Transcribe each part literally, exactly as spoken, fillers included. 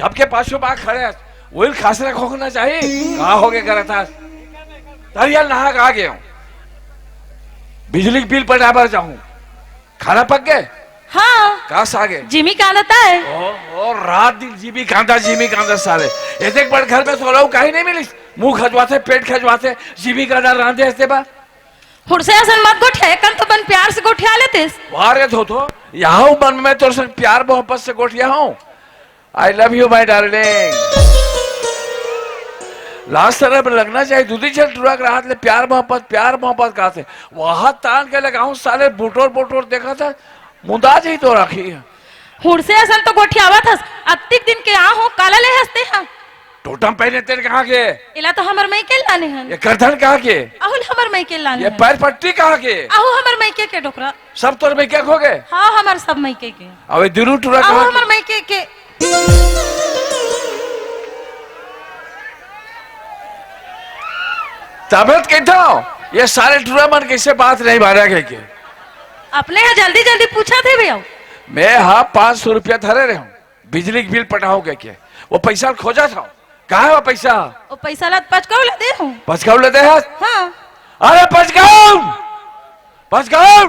सबके पाछू बा खड़े हस, वही खासरा खोखना चाही। कहाँ होगे करत हस? तरिया नहा के आ गए हूँ, बिजली के बिल पटाए बर जाहूँ। खाना पक गए? हाँ। का सागे? जिमी कांदा ताय। ओ, ओ, रात दिन जिमी कांदा, जिमी कांदा साले। एक एक बार घर में सोलहू काहे नहीं मिलिस? मुंह खजवाथे, पेट खजवाथे, जिमी कांदा रांधे हस्ते बा। हुड़से असन मत गोठिया, एकन तो बन प्यार से गोठिया लेतेस। वाह रे धोतो, यहाँ मन में तोर संग प्यार मोहब्बत से गोठिया हूँ। I love you, my darling। लाज शरम लगना चाहिए। दू दी झन टुरा के राहत ले प्यार मोहब्बत, प्यार मोहब्बत कहा थे। वहां तान के लगाऊं साले, बोटोर बोटोर देखा था, मुंदा जी तो रखी है। हुड़से असन तो गोठियावत हस, अत्तिक दिन के आ हो, काला ले हंसते हैं। टोटम पहने तेरे कहाँ के? इला तो हमर मई के लाने हन। ये करधन कहाँ के? अहुल हमर मई के लाने ये हन। पैर पट्टी कहाँ के? अहू हमर मई के, के डोकरा। सब तोर मई के खो गए? हाँ, हमर सब मई के, के। अबे दुनू टुरा अहू कहाँ हमर के? मई के, के। तबे तो कहता हूँ, ये सारे टुरा मन कैसे बात नहीं मारा के, के? अपने यहाँ जल्दी जल्दी पूछा थे भैया। मैं हाँ पाँच सौ रुपया धरे रहे हूँ, बिजली के बिल पटाओगे के? वो पैसा खोजा था, कहाँ है वो पैसा? वो पैसा ला पचकाऊ ला दे हूँ। पचकाऊ ला दे है? हाँ। अरे पचकाऊ, पचकाऊ।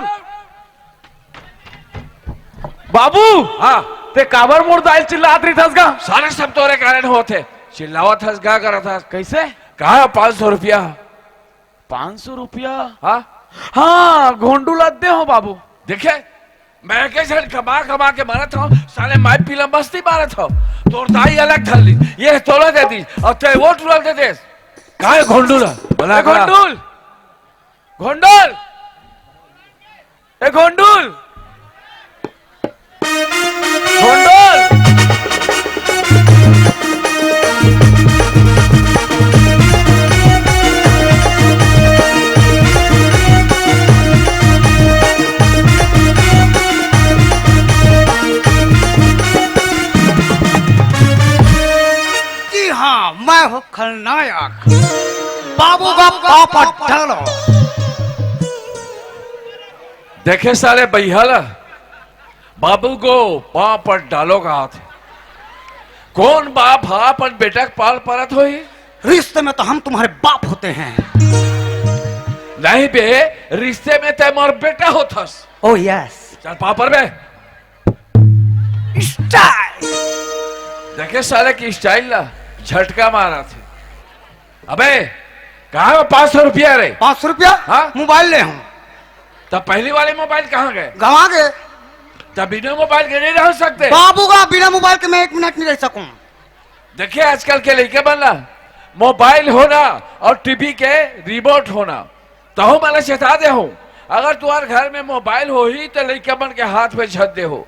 बाबू, हाँ। ते काबर मोर दाई ल चिल्लात रहिथस गा? सारे सब तोरे कारण होत हे। चिल्लावत हस, का करत हस? कैसे? कहाँ है पाँच सौ रुपया? पाँच सौ रुपया? हाँ? हाँ, घोंडू ला दे हो बाबू। देखे, मैं के झन कमा कमा के मरत हूँ, साले मैं पीला मस्ती मारत हूँ। तोर दाई अलग धर ली, ये तोला दे दी, और ते वो टुरा दे दे। कहाँ है घोंडू ला? बोला ए करा। घोंडूल, घोंडूल। ए घोंडूल, घोंडूल। जी हाँ, मैं हूँ खलनायक। बाबू का पापा डालो। देखे साले बइहा ला, बाबू को पाँव पर डालो का हाथ। कौन बाप हा अपन बेटा के पाल परत होही? रिश्ते में तो हम तुम्हारे बाप होते हैं। नहीं बे, रिश्ते में ते मोर बेटा होथस। Oh yes। चल पाँव पर बे। Style। देखे साले की style ला, झटका मारा थे। अबे, कहाँ है पाँच सौ रुपया रे? पाँच सौ रुपया? हाँ? मोबाइल ले हूँ। तब पहली वाले मोबाइल कहाँ गए? गंवा गए। तब बिना मोबाइल के नहीं रह सकते। बाबू का बिना मोबाइल के मैं एक मिनट नहीं रह सकूँ। देखिए आजकल के लइका मन ला मोबाइल होना और टीवी के रिमोट होना, तहु मन ला चेता दे हूँ, अगर तुम्हारे घर में मोबाइल होही तो लइका मन के हाथ में झन दे हो।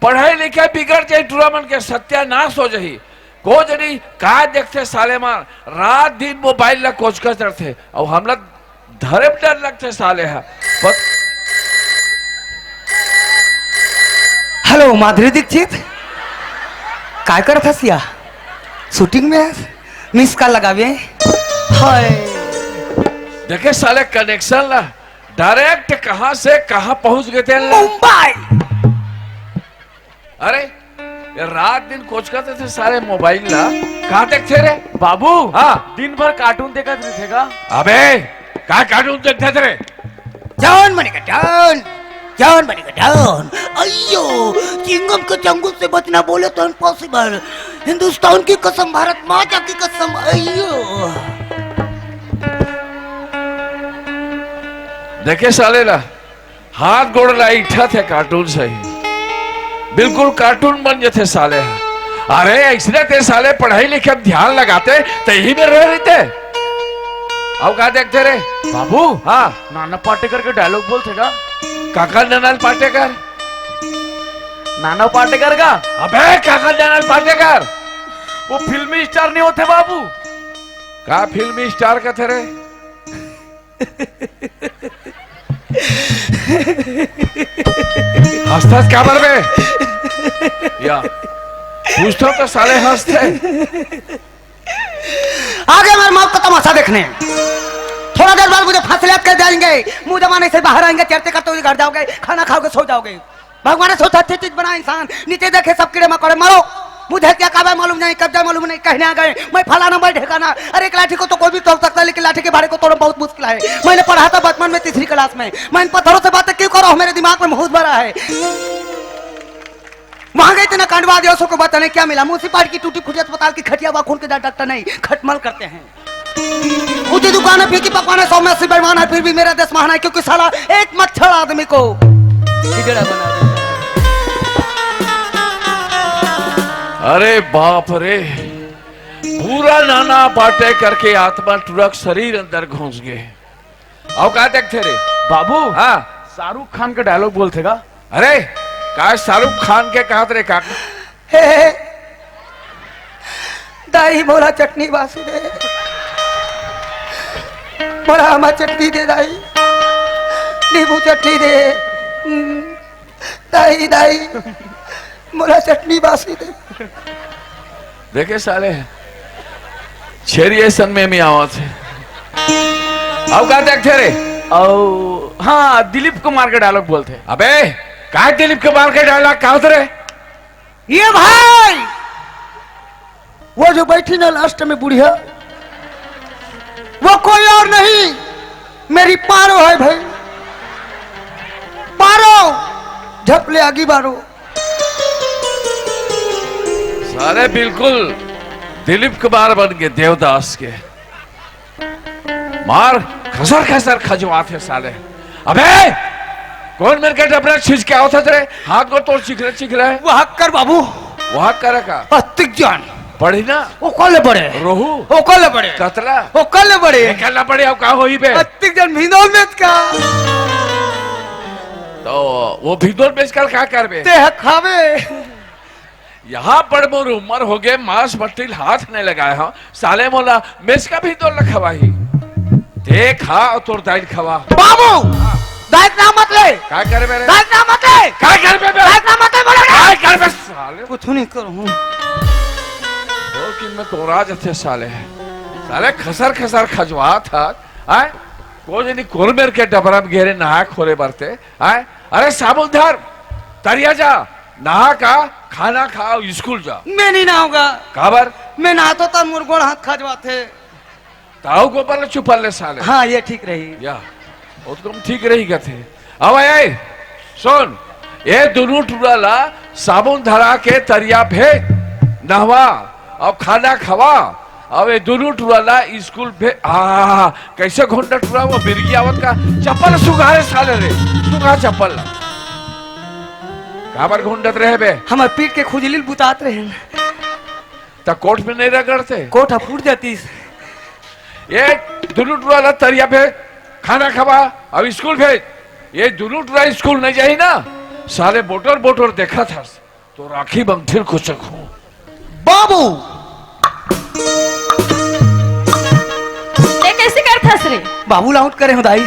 पढ़ाई लिखाई बिगड़ जाही, टूरा मन के सत्यानाश हो जाही। को जनी का देखथे साले मन, रात दिन मोबाइल ला कोचकत रथे, अउ हमला धरे म डर लगथे साले ह। पत- हेलो माधुरी दीक्षित, काय करत हस या? शूटिंग में हस? मिस कॉल लगावे। हाय। देखे साले कनेक्शन ला, डायरेक्ट कहाँ से कहाँ पहुंच गए थे। मुंबई। अरे, ये रात दिन कोचकत रथे सारे मोबाइल ला, कहाँ देखथे रे? बाबू, हाँ। दिन भर कार्टून देखत रहिथे गा। अबे, का कार्टून देखथे रे? जॉन बनेगा डॉन, जॉन बनेगा डॉन। अयो, चिंगम के चंगुल से बचना बोले तो इम्पॉसिबल। हिंदुस्तान की कसम, भारत माता की कसम। अयो। देखे साले ला, हाथ गोड़ ला इठा थे कार्टून सही, बिल्कुल कार्टून बन जथे साले ह। अरे, अइसने ते साले पढ़ाई लिखे म ध्यान लगाते, ते इही में रह रहिते। अउ का देखते रे? बाबू, हाँ। नाना पाटेकर के डायलॉग बोलथे का? काका नाना पाटेकर? नाना पाटेकर का? अबे, काका नाना पाटेकर? वो फिल्मी स्टार नहीं होते बाबू। का फिल्मी स्टार कथे रे? हंसथस काबर बे? या, पूछथों तो साले हंसथे। आगे हमारे मौत का तमाशा देखने। थोड़ा देर बाद मुझे फांसी लटका देंगे, मुंह जमाने से बाहर आएंगे, चरते करते हुए घर जाओगे, खाना खाओगे, सो जाओगे। भगवान ने सोचा अच्छी चीज बना इंसान, नीचे देखे सब कीड़े मकोड़े, मरो। मुझे क्या कब है मालूम नहीं, कब जाए मालूम नहीं, कहने आ गए मैं फलाना, मैं ढेकाना। अरे, एक लाठी को तो कोई भी तोड़ सकता है, लेकिन लाठी के भारे को तोड़ना बहुत मुश्किल है। मैंने पढ़ा था बचपन में तीसरी क्लास में। मैं इन पत्थरों से बातें क्यों कर रहा हूँ, मेरे दिमाग में भूत भरा है। वहां गए थे ना कांडवा आदिवासियों को बताने, क्या मिला? म्युनिसिपालिटी की टूटी फूटी अस्पताल की खटिया, वहां खून के डॉक्टर नहीं, खटमल करते हैं। ऊंची दुकान है, फीकी पकवान है, सौ में अस्सी बेईमान है, फिर भी मेरा देश महान है, क्योंकि साला एक मच्छर आदमी को हिजड़ा बना देता है। अरे बाप रे, पूरा नाना बाटे करके आत्मा टुरक शरीर अंदर घुस गए। अउ का देखथे रे? बाबू, हाँ। शाहरुख खान का डायलॉग बोलथे का? अरे, का शाहरुख खान के कहत रे का? हे, हे, दाई मोला चटनी बासी दे, मोला आमा चटनी दे दाई, नींबू चटनी दे। हम्म, दाई, दाई, मोला चटनी बासी दे। देखे साले, छेरी असन में आवत हे। अउ का देखथे रे? अउ, हाँ, दिलीप कुमार के डायलॉग बोलथे। अबे, का दिलीप कुमार के डायलॉग का होत रे? ये भाई, वो जो बैठी ना लास्ट में बुढ़िया, वो कोई और नहीं, मेरी पारो है भाई। पारो, झपले आगी बारो। साले बिल्कुल दिलीप कुमार बन के देवदास के। मार खसर खसर खजवाथे साले। अबे, कोन मेर के डबरा छींच के आवत हस रे? हाथ गोड़ तोर चिखले चिखले हे। वहाक कर बाबू। वहाक करे का? अतिक जान। पढ़ी ना। ओकर ले बड़े। रोहू। ओकर ले बड़े। कतला। ओकर ले बड़े। एकर ले बड़े, अउ का होही बे? अतिक जान भिंदोल बेच का। तो वो भिंदोल बेच कर का करबे? ते ह खाबे। यहाँ बड़ मोर उम्र हो गए, मांस मट्टी ल हाथ नहीं लगाए हंव, साले मोला मेचका भिंदोल ल खवाही। ते खा अउ तोर दाई ल खवा। बाबू, दाई के नाम मत ले। का करबे रे? दाई के नाम मत ले। का करबे बे? दाई के नाम मत ले, बोला ना। का करबे साले? कुछ नहीं करूँ। दो किन में तोरा जथे साले। साले खसर खसर खजवात हस, आय? कोई नहीं कोन मेर के डबरा में गेरे नहाय खोरे बरते, आय? अरे साबुन धर, तरिया जा, नहा का, खाना खा, स्कूल जा। मैं नहीं नहाऊंगा। काबर? मैं नहातो त मोर गोड़ हाथ खजवाथे। ताऊ गोबर ले चुपल ले साले। हाँ, ये ठीक रही। या, वो तो कम ठीक रही कथे। अब आए, सुन, ये दोनों टूरा ला साबुन धरा के तरिया भेज, नहवा, अब खाना खवा, अब ये दोनों टूरा ला स्कूल भेज। आ, कैसे घोंडा टूरा वो बिरगी आवत का चप्पल सुघारे साले रे, सुघा चप्पल ला। काबर घोंडत रहे बे? हमर पीठ के खुजली ल बुतात रहे। त कोट में नहीं रगड़ते? कोट ह फूट जातीस। ये दुनू टुरा ला तरिया पे खाना खवा, अब स्कूल भेज। ये दुनू टुरा स्कूल नहीं जाही ना, साले बोटर बोटर देखत हस, तो राखी बंगठिन कुचक हूँ। बाबू! ते कैसे करथस रे? बाबू ल आउट करे हो दाई।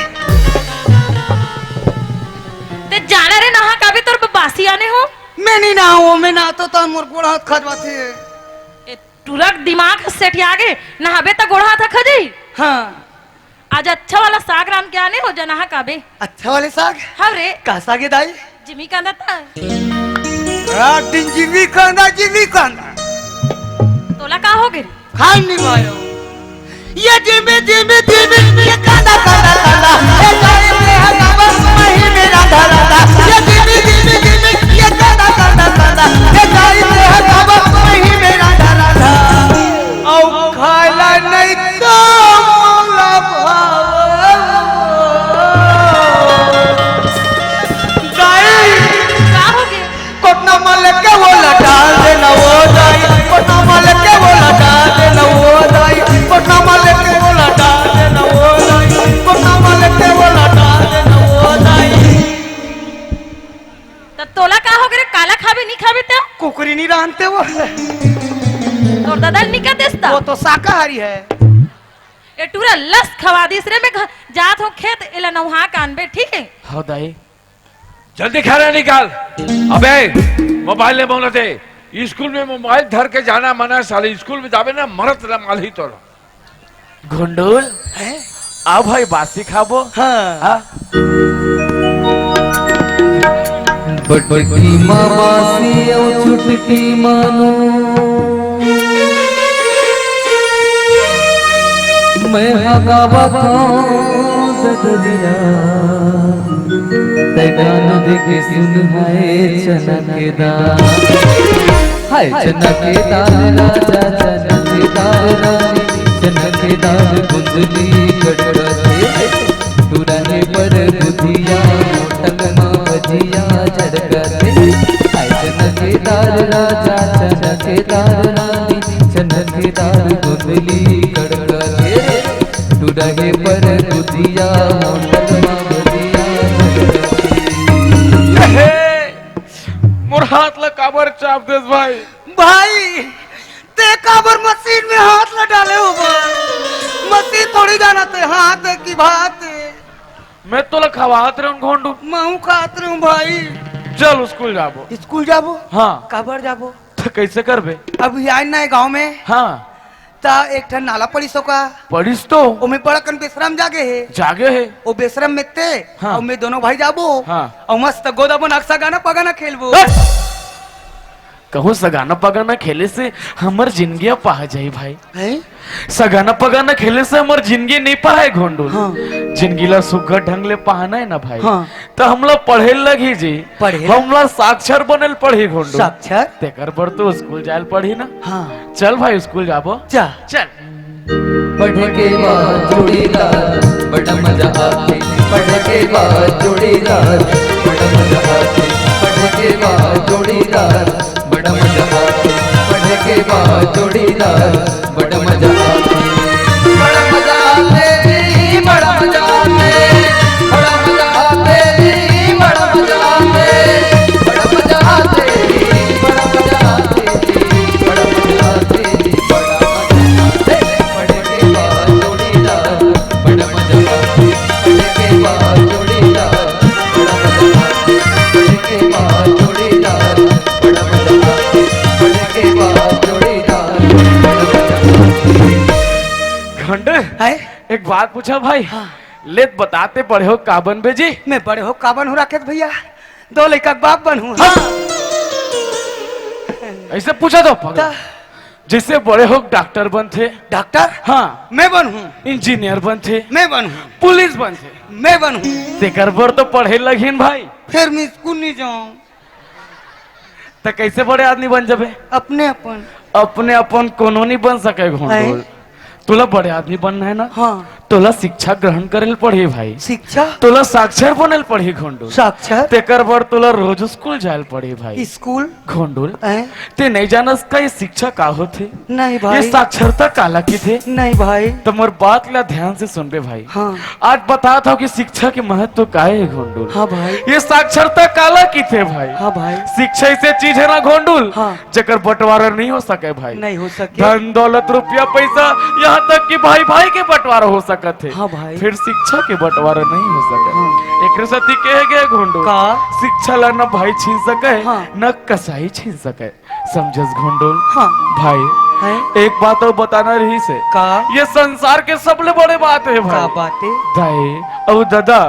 ते जाना रे नहा काबे तोर बासी आने हो? मैं नहीं नहाऊँ, मैं नहातो त मोर गोड़ हाथ खजवाथे। ए, टुरक दिमाग सेठिया गे, नहाबे त गोड़ हाथ खजी। हाँ। आज अच्छा वाला साग रांध के आने हो, जा नहा काबे। अच्छा वाले साग? हाँ रे। का साग हे दाई? जिमी कांदा त। रात दिन जिमी कांदा, जिमी कांदा। तोला का हो गे? खान नहीं पायो। ये धीमे, धीमे, धीमे, ये कांदा, कांदा, कांदा, ये जाई में है काबा, मही में रांधा, रांधा। ये धीमे, धीमे, धीमे, ये कांदा, कांदा, कांदा, ये जाई में है काबा, मही में रांधा, रांधा। औ खाला नहीं तो मोला भाव। दाई। का हो गे? कोटना में लेके वो लटा देना वो दाई, कोटना में लेके वो लटा देना वो दाई, कोटना में लेके वो लटा देना वो दाई, कोटना में लेके वो लटा देना वो दाई। त तोला का हो गे रे? काला खाबे, नहीं खाबे त? कुकरी नहीं रांधते वो। तोर दादा नहीं कहते वो तो शाकाहारी है। ए टूरा लस खवा दिस रे, मैं घ-, जात हूँ खेत, एला नहा कानबे, ठीक है? हाँ दाई। जल्दी खाना निकाल। अबे, मोबाइल ले मोला दे। स्कूल में मोबाइल धर के जाना मना है साले। स्कूल में जाबे ना, मरत ला मालही तोला। घुंडूल, हैं? आ भाई, बासी खाबो। हाँ। हाँ? बड़की माँ बासी अउ छुटकी मानो। मैं ह गावत हंव ददरिया, तैं कान दे के सुन हे चना के दार। हाय चना के दार राजा, चना के दार रानी, चना के दार गोंदली कड़कथे। टूरा हे पर बुधिया, होटल म भजिया झड़कथे। हाय चना के दार राजा, चना के दार रानी, चना के दार गोंदली कड़कथे। टूरा हे पर बुधिया, होटल म भजिया झड़कथे। हे, मोर हाथ ला काबर चाप देस भाई? भाई, तैं काबर मशीन में हाथ ला डाले हो बा? मशीन थोड़ी जानत हे, हाथ हे कि भात हे। मैं तोला खवात रहेंव घोंडू। महूं खात रहेंव भाई। चल स्कूल जाबो। स्कूल जाबो? हाँ। काबर जाबो? त कइसे करबे? अभी आए ना गांव में। हाँ। त एक ठन नाला पड़िस हो का? पड़िस तो। ओमे बड़ा कन बेसरम जागे हे। जागे हे। ओ बेसरम में तैं हाँ। अउ मैं दोनों भाई जाबो। हाँ। अउ मस्त गोदा बना के सगाना पगाना खेलबो। हट! कहूँ सगाना पगाना खेले से हमर जिनगी पहा जाही भाई। हैं? सगाना पगाना खेले से हमर जिनगी नइ पहाय घोंडू। हाँ। जिनगी ला सुग्घर ढंग ले पहाना हे ना भाई। हाँ। त हमला पढ़े ल लगही जी। पढ़े ल? हमला साक्षर बने ल पड़ही घोंडू। साक्षर? तेकर बर तो स्कूल जाय ल पड़ही ना। हाँ। चल भाई स्कूल जाबो। जा। चल। पढ़े के बाद जोड़ीदार, बड़ा मजा आथे। पढ़े के बाद जोड़ीदार, बड़ा मजा आथे। पढ़े के बाद जोड़ीदार, बड़ा मजा आथे। पढ़े के बाद जोड़ीदार, बड़ा मजा आथे। बड़ा मजा आथे जी, बड़ा मजा आथे। बड़ा मजा आथे जी, बड़ा मजा आथे। बड़ा मजा आथे जी, बड़ा मजा आथे। घंटे, हैं? एक बात पूछा भाई। हाँ। ले त बता, तैं बड़े हो का बनबे जी? मैं बड़े हो का बनहूँ राकेश भैया? दो लइका के बाप बनहूँ। हाँ। अइसे पूछा तो पगला। त जइसे बड़े हो डॉक्टर बनथे। डॉक्टर? हाँ। मैं बनहूँ। इंजीनियर बनथे। मैं बनहूँ। पुलिस बनथे। मैं बनहूँ। तेकर बर तो पढ़े ल लगही न भाई। फेर मैं स्कूल नइ जांव। त कइसे बड़े आदमी बन जाबे? अपने अपन। अपने अपन कोनो नइ बन सकय घोंडू। हैं? तोला बड़े आदमी बनना हे ना? हाँ। तोला शिक्षा ग्रहण करे ल पड़ही भाई। शिक्षा? तोला साक्षर बने ल पड़ही घोंडू। साक्षर? तेकर बर तोला रोज स्कूल जाय ल पड़ही भाई। स्कूल? घोंडू। हैं? तैं नइ जानस का ये शिक्षा का होथे? नहीं भाई। ये साक्षरता काला किथे? नहीं भाई। त मोर बात ला ध्यान से सुनबे भाई। हाँ। आज बतात हंव कि शिक्षा के महत्व का हे घोंडू। हाँ भाई। ये साक्षरता काला किथे भाई? हाँ भाई। शिक्षा अइसे चीज हे ना घोंडू। हाँ। जेकर बंटवारा नइ हो सकय भाई। नइ हो सकय। धन दौलत रुपया पइसा, यहाँ तक कि भाई भाई के बंटवारा हो सकत हे। हाँ भाई। फेर शिक्षा के बंटवारा नइ हो सकय। हाँ। एकरे सेती कहे गे घोंडू। का? शिक्षा ला न भाई छीन सकय, हाँ। न कसाई छीन सकय। समझस घोंडू? हाँ। भाई, हैं? एक बात अउ बताना रहिस हे। का? ये संसार के सबले बड़े बात हे भाई। का बात हे? दाई अउ ददा,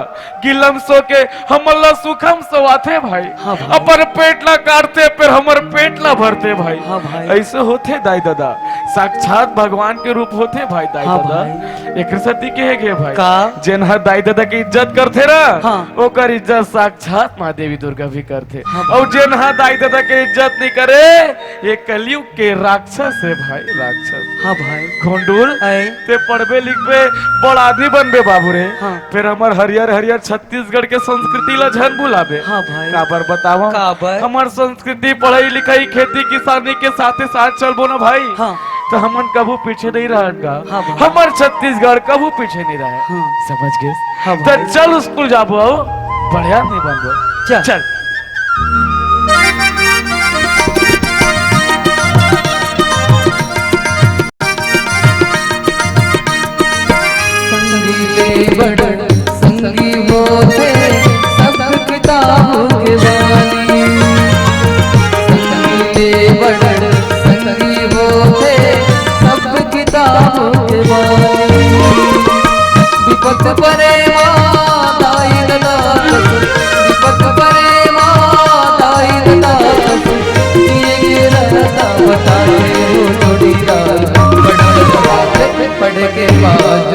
गिलम सो के हमन ला सुखम सोवाथे भाई। हाँ भाई। अपन पेट ला काटथे, फेर हमर पेट ला भरथे भाई। हाँ भाई। अइसे होथे दाई ददा, साक्षात भगवान के रूप होथे भाई दाई हाँ ददा। भाई। एकरे सेती कहे गे भाई, का? जेन ह दाई ददा के इज्जत करथे ना, हाँ। ओकर इज्जत साक्षात माँ देवी दुर्गा भी करथे। हाँ भाई। अउ जेन ह दाई ददा के इज्जत नइ करे, ये कलयुग के राक्षस हे भाई, राक्षस। हाँ भाई। घोंडूल, आए। तैं पढ़बे लिखबे, बड़ आदमी बनबे बाबू रे। हाँ। फेर हमर हरियर हरियर छत्तीसगढ़ के संस्कृति ला झन भुलाबे। हाँ भाई। काबर बतावंव? काबर? हमर संस्कृति, पढ़ई लिखई, खेती किसानी के साथे साथ चलबो ना भाई, हाँ। त हमन कभू पीछे नइ रहन गा। हाँ भाई। हमर छत्तीसगढ़ कभू पीछे नइ रहय। हाँ। समझ गेस? हाँ त भाई। चल स्कूल जाबो अउ बढ़िया आदमी बनबो। चल। चल। संगी ले बड़ संगी होथे सब किताबों के वाली। संगी ले बड़ संगी होथे सब किताबों के वाली। विपत परे मा दाई ददा, विपत परे मा दाई ददा, जिए के रहता बताए हो जोड़ीदार। बड़ा मजा आथे पढ़ के बाद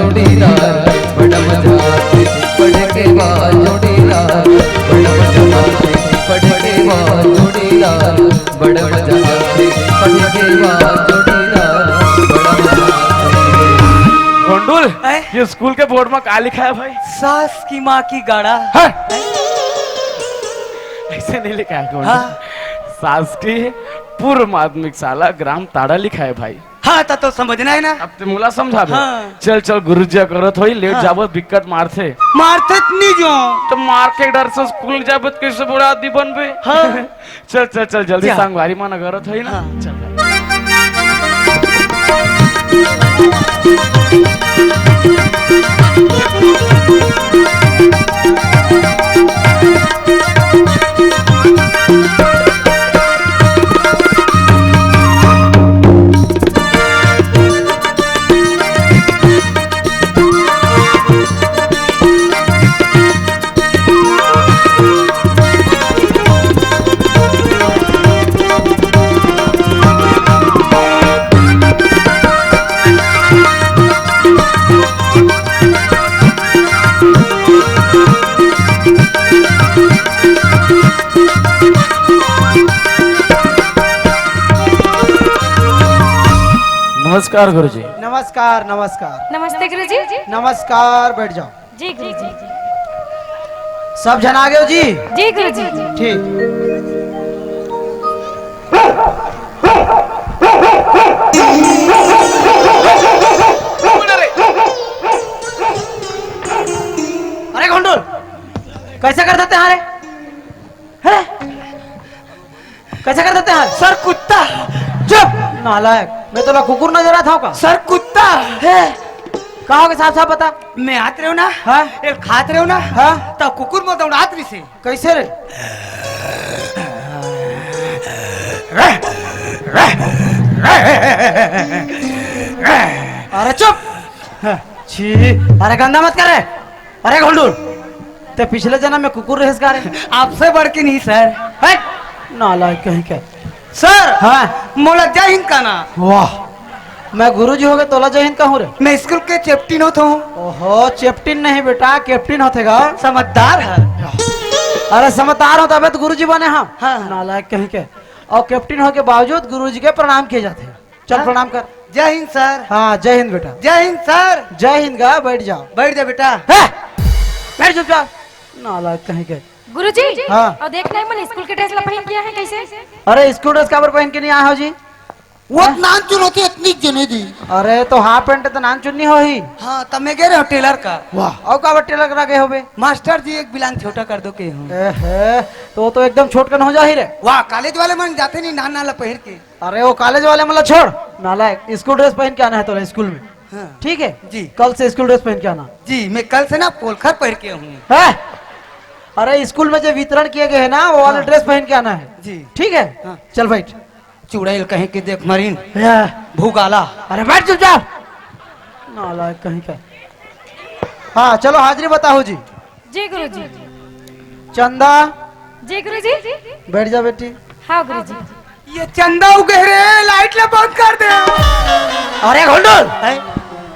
बड़ा मजा आथे, पढ़े के बाद जोड़ीदार, बड़ा मजा आथे। गोंडुल, हैं? ये स्कूल के बोर्ड में का लिखा है भाई? सास की माँ की गाड़ा। हैं? ऐसे नहीं लिखा है गोंडुल। हाँ। सास की पूर्व माध्यमिक शाला ग्राम ताड़ा लिखा है भाई। हाँ, त तो समझना है ना। अब ते मोला समझाबे। हाँ। चल, चल, गुरुजी करत होही, लेट हाँ। जाबो, बिकट मारथे। मारथे त नहीं जो। त मार के डर से स्कूल जाबे त कैसे बड़ा आदमी बनबे? हाँ। चल, चल, चल, जल्दी जा। संगवारी मन अगरत होही ना। हाँ। चल। नमस्कार गुरुजी। नमस्कार, नमस्कार। नमस्ते गुरुजी। नमस्कार, बैठ जाओ। जी गुरुजी। सब झन आ गए हो जी? जी गुरुजी। ठीक। अरे घोंडुल, कैसे कर देते हैं रे? हैं? कैसे कर देते हैं? सर, कुत्ता। चुप, नालायक। मैं तोला कुकुर नजर आता हूँ का? सर, कुत्ता। है। का होगे, साफ साफ बता। मैं आत रहे हो ना? हाँ। एक खात रहे हो ना? हाँ। तब कुकुर में दौड़ात रही से। कैसे रे? अरे चुप। छी, अरे गंदा मत कर रे। अरे घोंडुल, ते पिछले जन्म में कुकुर रहेस का रे? आपसे बढ़ के नहीं सर। हट! नालायक कहीं के। सर, हाँ। मोला जय हिंद कहना। वाह, मैं गुरुजी हो गए, तोला जय हिंद कहूँ रे? मैं स्कूल के चैप्टिन होत हूँ। ओहो, चैप्टिन नहीं बेटा, कैप्टिन होथे गा। समझदार है। अरे समझदार हो तबे तो गुरुजी बने हम। हाँ। नालायक कहीं के। और कैप्टिन होके बावजूद गुरुजी के प्रणाम किए जाते हैं। चल, हाँ? प्रणाम कर। जय हिंद सर। हाँ, जय हिंद बेटा। जय हिंद सर। जय हिंद गा, बैठ जाओ। बैठ जा बेटा। है? बैठ चुपचाप। नालायक कहीं के। गुरुजी, हाँ। और देख नहीं मन स्कूल के ड्रेस ला पहन के आए हैं कैसे? अरे स्कूल ड्रेस काबर पहन के नहीं आए हो जी? वो हाँ? नान चुन होती इतनी जने दी। अरे तो हाफ पैंट तो नान चुन्नी हो ही। हाँ, तब मैं गए रहे हो टेलर का। वाह, और काबर टेलर करा गए हो बे? मास्टर जी एक बिलान छोटा कर दो के हूँ। एहे, तो, तो एकदम छोटकन हो जा ही रे। वाह, कॉलेज वाले मन जाते नहीं नान नाला पहन के। अरे वो कॉलेज वाले मतलब छोड़, नालायक, स्कूल ड्रेस पहन के आना है तोला स्कूल में। हाँ। ठीक है? जी। कल से स्कूल ड्रेस पहन के आना। जी, मैं कल से ना पोलखर पहन के हूँ। है? अरे स्कूल में जो वितरण किए गए हैं ना, वो वाले हाँ। ड्रेस पहन के आना है। जी। ठीक है? हाँ। चल बैठ। चुड़ैल कहीं की देख मरीन। या। भूगाला। अरे बैठ चुपचाप। नालायक कहीं का। हाँ, चलो हाजिरी बताओ जी। जी गुरुजी। चंदा। जी गुरुजी। बैठ जा बेटी। हाँ गुरुजी। ये चंदा उगे रे, लाइट ला बंद कर दे। अरे घोंडुल, हैं?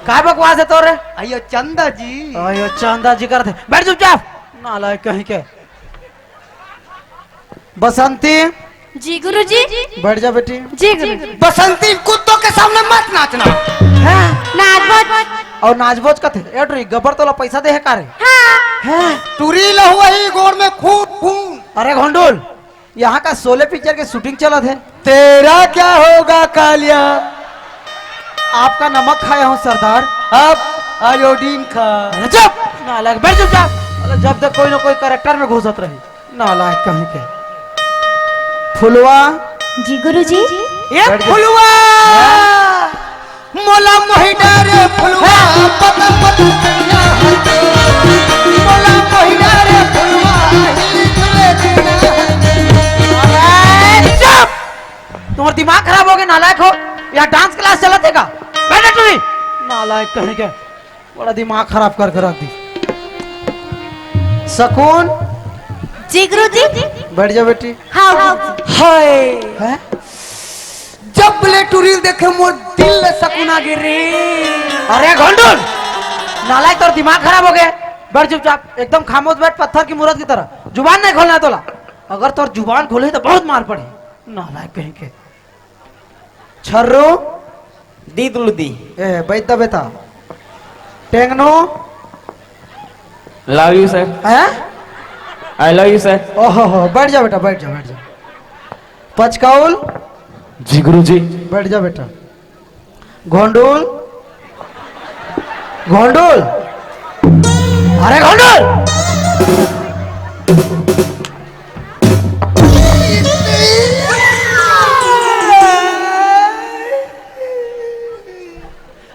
काय बकवास है तोरे? अयो चंदा जी। अयो चंदा जी करते, बैठ चुपचाप। नालायक कहीं के। बसंती। जी गुरुजी। बैठ जा बेटी। जी गुरुजी। बसंती, कुत्तों के सामने मत नाचना। हैं? नाचबोच। और नाचबोच कथे, ए टुरी, गब्बर तोला पैसा दे है का रे? हाँ। हैं? टुरी लहू वही गोड़ में खूब खून। अरे घोंडुल, यहाँ का शोले पिक्चर के शूटिंग चलत है। तेरा क्या होगा कालिया? आपका नमक खाया हूँ सरदार। अब आयोडीन खा। अरे चुप! नालायक, बैठ चुपचाप। अरे जब तक कोई ना कोई कैरेक्टर में घुसत रही। नालायक कहीं के। फुलवा। जी गुरुजी। ए बैठ जा। फुलवा! हाँ? मोला मोहि डारे फुलवा, पता पता कहिया हटे। मोला मोहि डारे फुलवा, हिल तुले दुनिया हटे। अरे चुप! तुम्हारा दिमाग खराब हो गया, नालायक हो? यहाँ डांस क्लास चलत है का? बैठ टुरी। नालायक कहीं के, बड़ा दिमाग खराब करके रख दी। सकून। जी गुरुजी। बैठ जा बेटी। हाँ गुरुजी। हाय। हैं? जब ले टुरी ल देखे मोर दिल ल सकुना गे रे। अरे घोंडुल, नालायक तोर दिमाग खराब हो गए। बैठ चुपचाप, एकदम खामोश बैठ, पत्थर की मूरत की तरह। जुबान नहीं खोलना है तोला। अगर तोर जुबान खोले तो बहुत मार पड़े। नालायक कहीं के। छर्रू। दी दुलू दी। ए, बैठ दा बेटा। टेंगनू। Love you sir। हैं? I love you sir। ओहो हो, बैठ जा बेटा, बैठ जा, बैठ जा। पचकौल। जी गुरुजी। बैठ जा बेटा। घोंडुल, घोंडुल, अरे घोंडुल।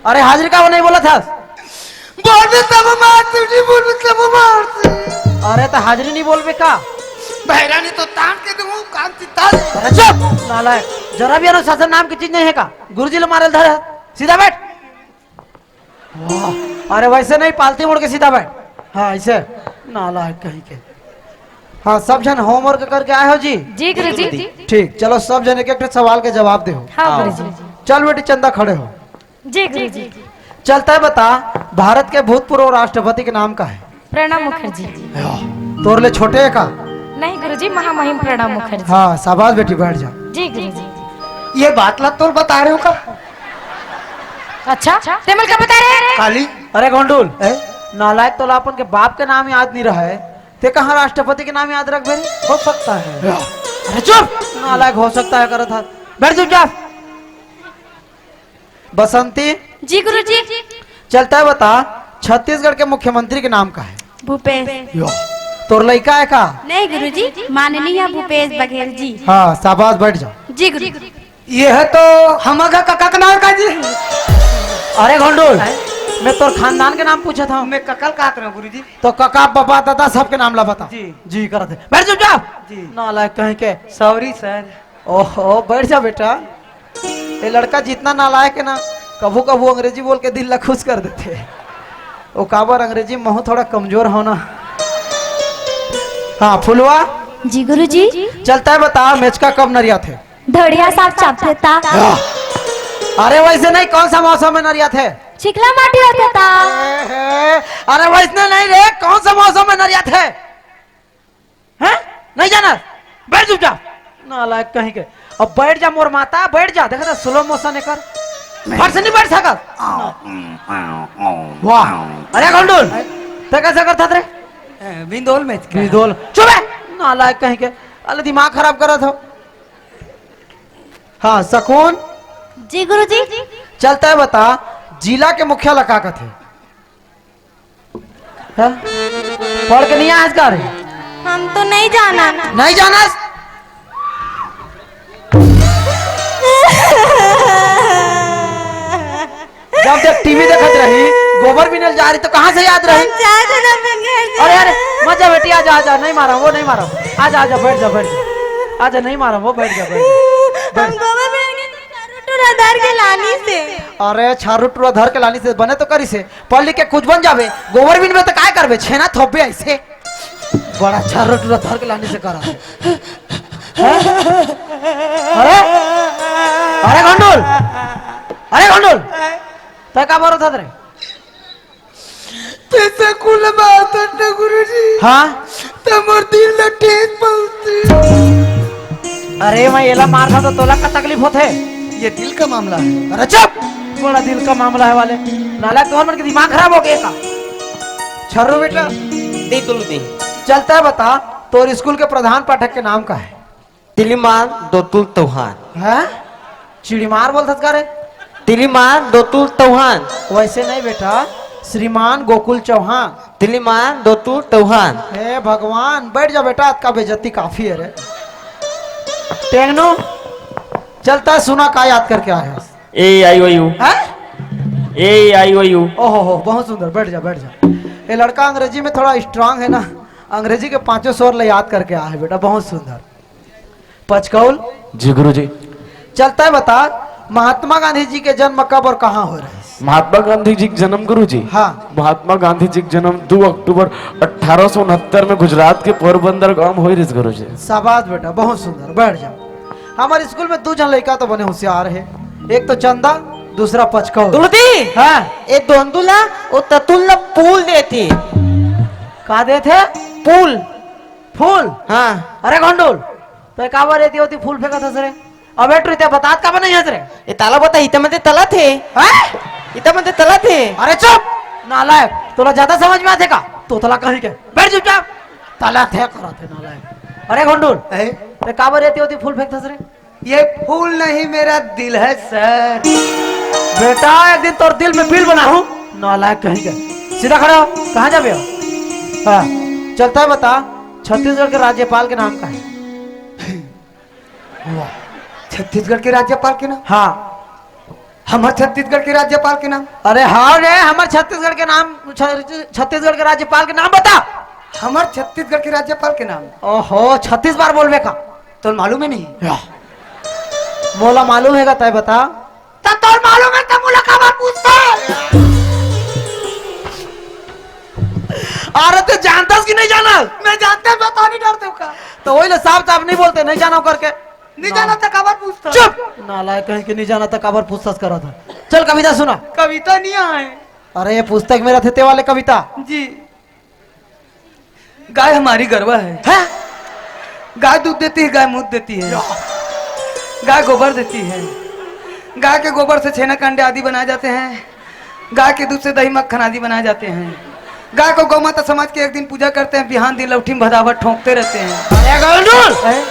अरे हाजिरी का नहीं बोला था? बोलबे तब मारती, नहीं बोलबे तब मारती। अरे तो हाजिरी नहीं बोलबे का? बहरानी तो तान के दूं, कान चित्ता। अरे चुप, नालायक, जरा भी अनुशासन नाम की चीज नहीं है का? गुरुजी ला मारे धर है, सीधा बैठ। वाह, अरे वैसे नहीं, पालती मुड़ के सीधा बैठ। हाँ, ऐसे। नालायक कहीं के। हाँ, सब जन homework करके आए हो जी? जी गुरुजी। ठीक, चलो सब जन एक एक ठे सवाल के जवाब दे हो। हाँ गुरुजी। चल बेटी चंदा, खड़े हो। जी गुरुजी। चलता है बता, भारत के भूतपूर्व राष्ट्रपति के नाम का है? प्रणब मुखर्जी। हाँ, तोर ले छोटे है का? नहीं गुरुजी, महामहिम प्रणब मुखर्जी। हाँ, शाबाश बेटी, बैठ जा। जी गुरुजी। ये बात ला तोर बता रहे हो का? अच्छा, ते मन का बता रहे? काली। अरे गोंडुल, ए? नालायक, तोला अपन के बाप के नाम याद नहीं रहा है, ते कहाँ राष्ट्रपति के नाम याद रख बे? हो सकता है। अरे चुप, नालायक, हो सकता है करत था। बैठ चुपचाप। बसंती। जी गुरुजी। चलता है बता, छत्तीसगढ़ के मुख्यमंत्री के नाम का है? भूपेश। यो, तोर लइका है का? नहीं गुरुजी, माननीय भूपेश बघेल जी। हाँ, शाबाश, बैठ जा। जी गुरुजी। ये है तो हमर घर कका के नाम का जी? अरे घोंडुल, मैं तोर खानदान के नाम पूछा था। मैं ककल का तरह गुरुजी। तो कका, बाबा, दादा सबके नाम ला बता। जी। जी करत है। बैठ चुपचाप। जी। नालायक कहीं के। Sorry sir। ओहो, बैठ जा बेटा। ये लड़का जितना नालायक है ना, कभू कभू अंग्रेजी बोल के दिल ला खुश कर देते। वो काबर अंग्रेजी में महू थोड़ा कमजोर हो ना। हाँ, फुलवा। जी गुरुजी। चलता है बता, मेचका कब नरिया थे? ढोड़िया साग चापथे ता। हाँ। अरे वैसे नहीं, कौन सा मौसम में नरिया थे? चिकला माटी होथे ता। ए, हे, अरे वैसने नहीं रे, कौन सा मौसम में नरिया थे? हैं? नहीं जाना? बैठ चुपचाप। नालायक कहीं के। अब बैठ जा मोर माता, बैठ जा। देखा था slow motion एकर। फट से नहीं बैठ सकत। वाह। अरे गोंडुल, ते कैसे करता रे? ए, बिंदोल में। बिंदोल। चुप है। नालायक कहीं के। अरे दिमाग खराब करत हो। हाँ, सकून। जी गुरुजी। चलता है बता, जिला के मुखिया ला का कथे? हैं? पढ़ के नहीं आया इसका रे? हम तो नहीं जाना। नहीं जाना? जब देख टीवी देखत रही, गोबर बिने ल जा रही, तो कहाँ से याद रही? हम चार जना बन गए थे। अरे, अरे, मत जा बेटी, आजा, आजा, नहीं मारा, वो नहीं मारा। आजा, आजा, बैठ जा, बैठ जा। आजा, नहीं मारा, वो बैठ जा, बैठ जा। हम गोबर बिने गए थे, छारू टूरा धर के लानी से। अरे, छारू टूरा धर के लानी से बने तो करी से। पढ़ लिख के कुछ बन जाबे, गोबर बिनबे तो काय करबे? छेना थोपबे ऐसे। बड़ा छारू टूरा धर के लानी से करा। हैं? अरे, अरे घोंडुल, अरे घोंडुल, तै का बोलत हस रे? ते सकूल बात न गुरुजी। हाँ? ते मोर दिल ल ठेस पहुंचती। अरे मैं एला मारता तो तोला का तकलीफ होथे? ये दिल का मामला है। अरे चुप, बड़ा दिल का मामला है वाले। नालायक, तोर मन के दिमाग खराब हो गया का? छर्रू बेटा। दी तुम दी। चलता है बता, तोर स्कूल के प्रधान पाठक के नाम का है? तिलीमान दोतुल चौहान। हैं? चिड़ीमार बोलथस का रे? तिलीमान दोतुल चौहान। वैसे नहीं बेटा, श्रीमान गोकुल चौहान। तिलीमान दोतुल चौहान। हे भगवान, बैठ जा बेटा, अतका बेइज्जती काफी है रे। टेंगनू, चलता है, सुना का याद करके आया है? ए आई ओ यू। हैं? ए आई ओ यू। ओहो हो, बहुत सुंदर, बैठ जा, बैठ जा। ये लड़का अंग्रेजी में थोड़ा strong है ना, अंग्रेजी के पांचों स्वर ले याद करके आया है बेटा, बहुत सुंदर। पचकौल। जी गुरुजी। चलता है बता, महात्मा गांधी जी के जन्म कब और कहाँ हो रहे? महात्मा गांधी जी के जन्म गुरुजी? हाँ। महात्मा गांधी जी के जन्म दो अक्टूबर अठारह सौ उनहत्तर में गुजरात के पोरबंदर गांव में होय रहिस गुरुजी। शाबाश बेटा, बहुत सुंदर, बैठ जाओ। हमारे स्कूल में दो जन लड़का तो बने होशियार है, एक तो चंदा, दूसरा पचकौल। तुलती। हाँ। ए दोंदुला, ओ ततुल ला पूल देती। का देथे? पूल। फूल? हाँ। अरे घोंडुल, तो काबर एती ओती फूल फेंकत हस रे? अबे टुरी, ते बतात काबर नहीं हस रे? ए ताला बता, इता मन ते तलत हे। हैं? इता मन ते तलत हे। अरे चुप! नालायक, तोला ज्यादा समझ में आथे का? तोतला कहीं के। बैठ चुपचाप। तलत हे करत हे नालायक। अरे घोंडुल, हैं? ते काबर एती ओती फूल फेंकत हस रे? ये फूल नहीं, मेरा दिल है सर। बेटा, एक दिन तोर दिल में बिल बनाहूं, नालायक कहीं के। सीधा खड़ा हो, कहाँ जाबे हो? हाँ, चलता है बता, छत्तीसगढ़ के राज्यपाल के नाम का है? वाह, छत्तीसगढ़ के राज्यपाल के नाम? हाँ। हमर छत्तीसगढ़ के राज्यपाल के नाम? अरे हाँ रे, हमर छत्तीसगढ़ के नाम, छ-, छत्तीसगढ़ के राज्यपाल के नाम बता। हमर छत्तीसगढ़ के राज्यपाल के नाम? ओहो, छत्तीस बार बोलबे का? तोला मालूम हे नहीं? या। मोला मालूम हे का, तय बता। त तोला मालूम हे त मोला काबर पूछथस? अरे ते जानथस कि नहीं जानस? मैं जानथों, बता नहीं डरते का? तो वही ले साफ साफ नहीं बोलते, नहीं जाना करके। नहीं जाना त काबर पूछथस? चुप! नालायक कहीं के, नहीं जाना त काबर पूछथस करत हे। चल कविता सुना। कविता नहीं आए। अरे ये पुस्तक में रथे ते वाले कविता। जी। गाय हमारी गरवा है। हैं? गाय दूध देती है, गाय मूत देती है, गाय गोबर देती है। गाय के गोबर से छेना कंडे आदि बनाए जाते हैं। गाय के दूध से दही मक्खन आदि बनाए जाते हैं। गाय को गौ माता समझ के एक दिन पूजा करते हैं, बिहान दिन लौठी में भदावत ठोंकते रहते हैं। अरे गंडूर! हैं?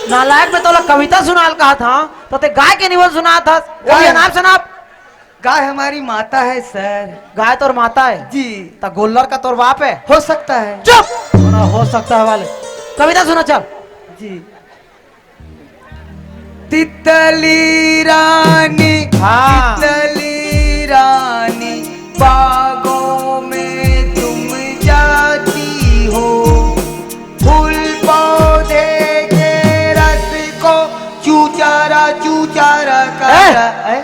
नालायक, मैं तोला कविता सुनाल कहा था, तो ते गाय के निबंध सुनात हस। गाय। ये नाम सुना। गाय हमारी माता है सर। गाय तोर माता है? जी। त गोल्लर का तोर बाप है? हो सकता है। चुप! बड़ा हो सकता है वाले। कविता सुना चल। जी। तितली रानी, हाँ। तितली रानी, बागों में तुम जाती हो, फूल पौधे के रस को चूचारा चूचारा कर ए! ए?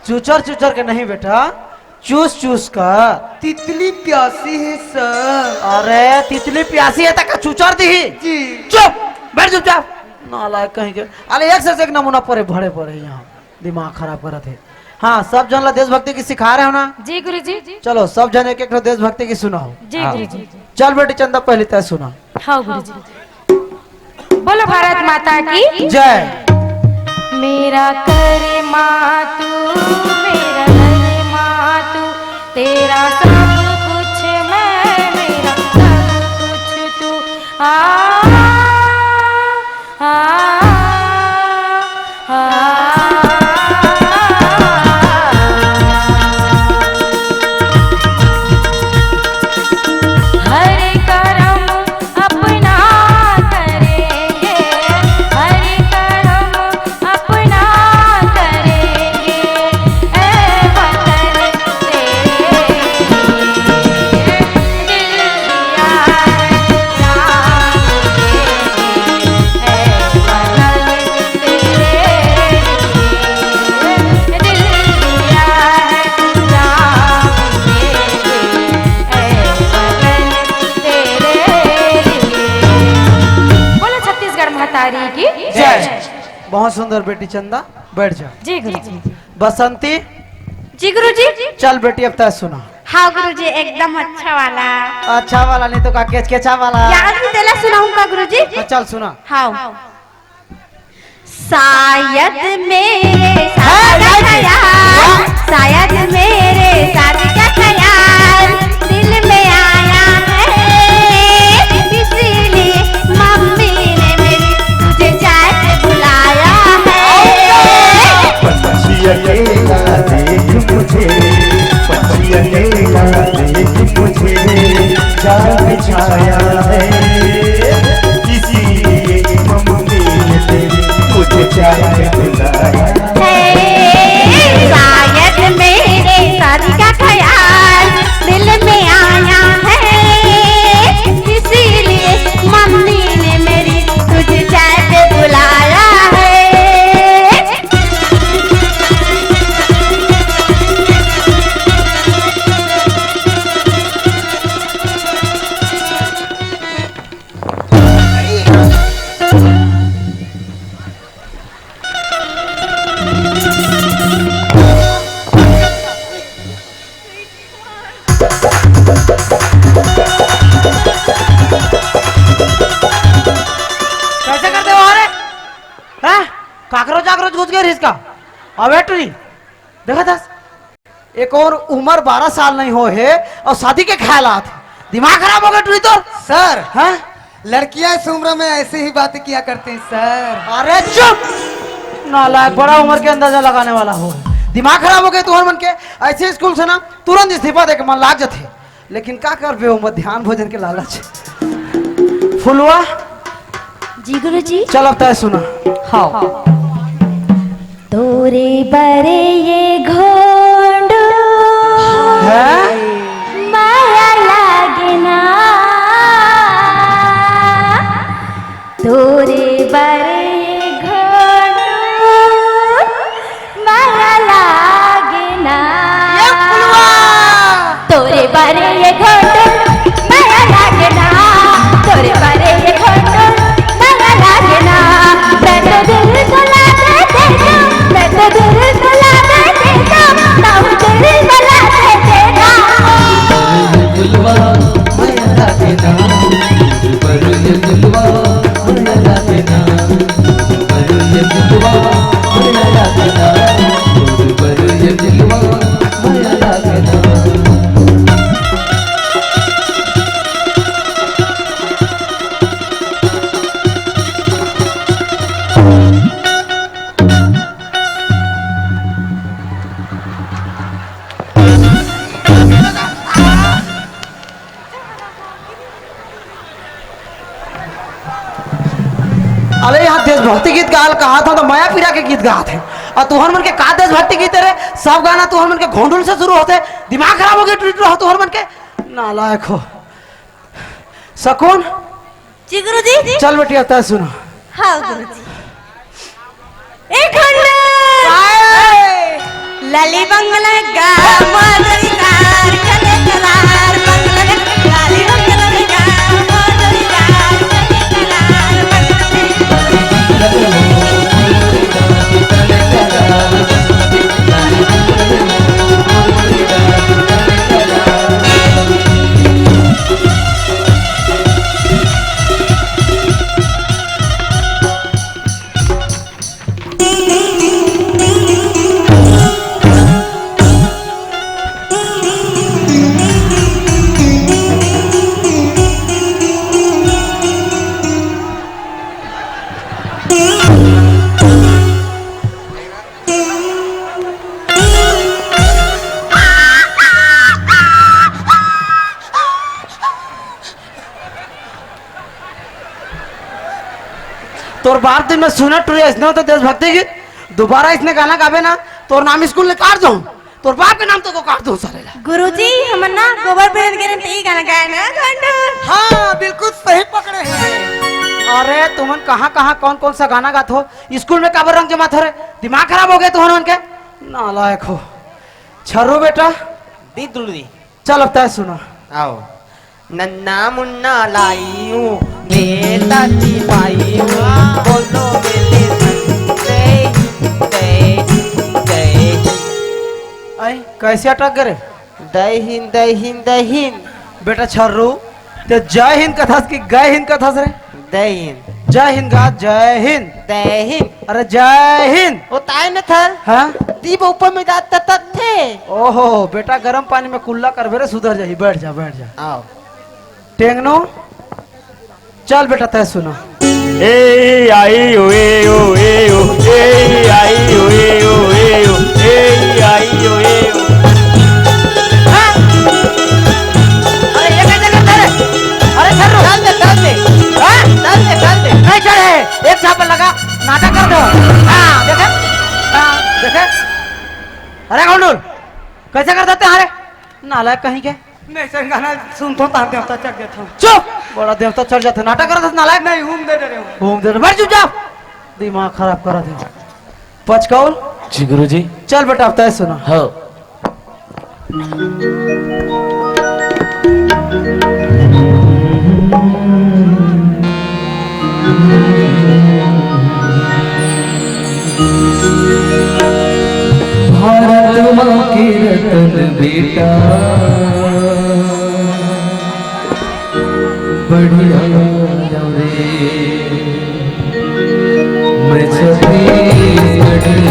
चूचर चूचर के नहीं बेटा, चूस चूस का। तितली प्यासी है सर। अरे तितली प्यासी है त का चूचर दिही? जी। चुप, बैठ चुपचाप। नालायक कहीं के। अरे एक से एक नमूना पड़े भरे पड़े यहाँ, दिमाग खराब करत हे। हाँ, सब झन ला देशभक्ति गीत सिखा रहे हो ना? जी गुरुजी। चलो सब झन एक एक ठो देशभक्ति गीत सुनाओ। जी हाँ। गुरुजी। चल बेटी चंदा, पहली तय सुना। हाँ गुरुजी। बोलो भारत माता की जय। मेरा कर्मा तू, मेरा धर्मा तू, तेरा सब कुछ मैं, मेरा सब कुछ तू। आ, आ, आ, आ। हर करम अपना करेंगे, हर करम अपना करेंगे, ऐ वतन तेरे लिए दिल दिया है जान देंगे, ऐ वतन तेरे लिए दिल दिया है जान देंगे, ऐ वतन तेरे लिए। बोलो छत्तीसगढ़ महतारी की जय। बहुत सुंदर बेटी चंदा, बैठ जा। जी गुरुजी। बसंती। जी गुरुजी। चल बेटी, अब तय सुना। हाँ गुरुजी, एकदम अच्छा वाला। अच्छा वाला नहीं तो का केचकेचा वाला। याद नहीं तेला सुनाऊंगा गुरुजी। तो चल सुना। हाँ। शायद मेरे शादी का ख्याल, शायद मेरे शादी का ख्याल दिल में आया है, इसीलिए मम्मी ने मेरी तुझे चाय पे बुलाया है। पंछी अकेला देख मुझे, पंछी अकेला देख मुझे, जाल बिछाया है। इसीलिए मम्मी ने तेरी मुझे चाय पे बुलाया। हे, शायद मेरे शादी का ख्याल कर इसका। अबे टुरी, देखा था, एक और उम्र बारह साल नहीं हो हे और शादी के ख्याल आत हे। दिमाग खराब हो गया टुरी तोर। सर, हाँ? लड़कियां इस उम्र में ऐसे ही बातें किया करती हैं सर। अरे चुप, नालायक, बड़ा उम्र के अंदाजा लगाने वाला हो। दिमाग खराब हो गए तुहर मन के। ऐसे स्कूल से ना तुरंत इस्तीफा दे के मन लाग जाते, लेकिन का करबे, वो मध्यान्ह भोजन के लालच। फुलवा, जी गुरुजी। चल अब तय सुना। हाँ। तोरे बरे ये घोंडू हैं? माया लागे ना। तोरे बरे ये घोंडू माया लागे ना। ये फुलवा। तोरे बरे ये घोंडू माया लागे ना। तोरे बरे ये घोंडू माया लागे ना। मैं तो दिल को लागे तेरा, मैं तो दिल को लागे तेरा, ताऊ दिल को लागे तेरा। फुलवा, माया लागे ना, पर ये फुलवा, माया लागे ना। अरे, यहाँ देशभक्ति गीत गाल कहा था, तो मया पीड़ा के गीत गात हे। और तुहर मन के का देशभक्ति गीत हे रे? सब गाना तुहर मन के घोंडुल से शुरू होथे। दिमाग खराब हो गया, टुरी टुरा हो तुहर मन के। नालायक हो। शकुन, जी गुरुजी। चल बेटी, अब तय सुना। हाँ गुरुजी। ए खंडू। आए। लाली बंगला गा मदरी कार, चले करार बंगला, लाली बंगला गा मदरी कार, चले करार बंगला। तोर बाप दिन में सुना टुरी, ऐसने होथे देशभक्ति गीत। दोबारा ऐसने गाना गाबे ना, तोर नाम स्कूल ले काट दूं, तोर बाप के नाम तो को काट दूं सारे ला। गुरुजी, हमन ना गोबर पेरन के रन, ते ही गाना गाए ना, घंटा। हाँ, बिल्कुल सही पकड़े हैं। अरे, तुमन कहाँ, कहाँ, कौन, कौन सा गाना गात हो? स्कूल में काबर रंग जमात हो रे? दिमाग खराब हो गया तुमन के? नालायक हो। छर्रू बेटा। दी दुलरी। चल, अब तय सुना। आओ। नन्ना मुन्ना लाई हूँ, बेटा की पाई हूँ, बोलो मेरे संग, जय हिंद, जय हिंद, जय हिंद। आई, कैसे अटक गए रे? जय हिंद, जय हिंद, जय हिंद। बेटा छर्रू, ते जय हिंद कथस कि गय हिंद कथस रे? जय हिंद। जय हिंद गा, जय हिंद। जय हिंद। अरे जय हिंद। ओ ताय न थर। हाँ? दीप ऊपर में जात तत थे। ओहो, बेटा गरम पानी में कुल्ला करबे रे, सुधर जाही। बैठ जा, बैठ जा। आओ। टेंगनो, चल बेटा, तय सुना। ए, आई, ओ, ए, ओ, ए, ओ, ए, आई, ओ, ए, ओ, ए, ओ, ए, आई, ओ, ए, ओ। हाँ? अरे, ये कैसे करता रे? अरे, छर्रू। डाल दे, डाल दे। हाँ? डाल दे, डाल दे। नहीं चढ़े, एक झापड़ लगा, नाटक कर दो। हाँ, देखे? हाँ, देखे? अरे, घोंडुल, कैसे कर देते हैं रे? नालायक कहीं के। नहीं, सर, गाना सुनथों, तार देवता चढ़ जाथों। चुप! बड़ा देवता चढ़ जाथे, नाटक करत हस, नालायक। नहीं, हूम दे डरे हूँ। हूम दे डरे, बैठ चुपचाप। दिमाग खराब करत हे। पचकौल। जी गुरुजी। चल बेटा, अब तय सुना। हाँ। भारत माँ के रतन बेटा, बढ़िया रे, मैं छत्तीसगढ़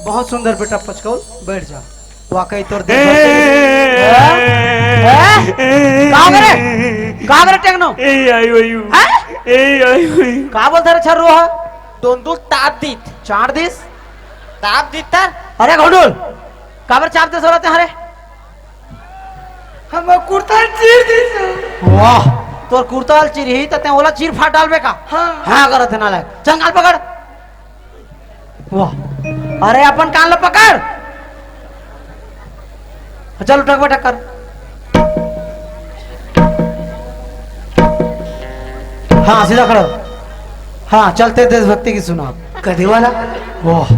बहुत सुंदर बेटा पचकौल, बैठ जा। वाकई तोर देख ए, ए, ए, का बरे? का बरे टेंगनो? ए, आई, आई, हैं? ए, आई, आई। का बोलत हे रे छर्रो हा? दोंदुल ताप दीत। चार दिस? ताप दीत तर? अरे घोंडुल, काबर चाप दे सोलत हे रे? हमर कुर्ता चीर दिस। वाह, तोर कुर्ता ल चीरही त तें ओला चीर फाड़ डालबे का? हाँ। हाँ करत हे नालायक। चल कान ल पकड़। वाह, अरे अपन कान ल पकड़। चल उठक बैठक कर। हाँ, सीधा खड़ा हो। हाँ, चलते देशभक्ति की सुना। कदे वाला? वाह,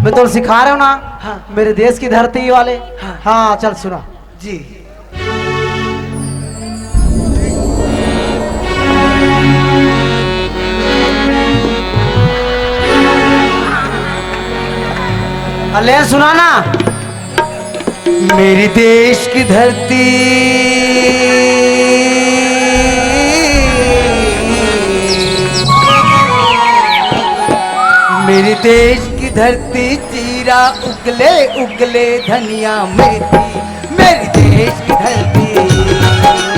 मैं तो सिखा रहा हूँ ना, हाँ। मेरे देश की धरती वाले। हाँ। हाँ, चल सुना। जी। अले सुना ना। मेरी देश की धरती, मेरी देश की धरती, जीरा उगले उगले धनिया मेथी, मेरी देश की धरती,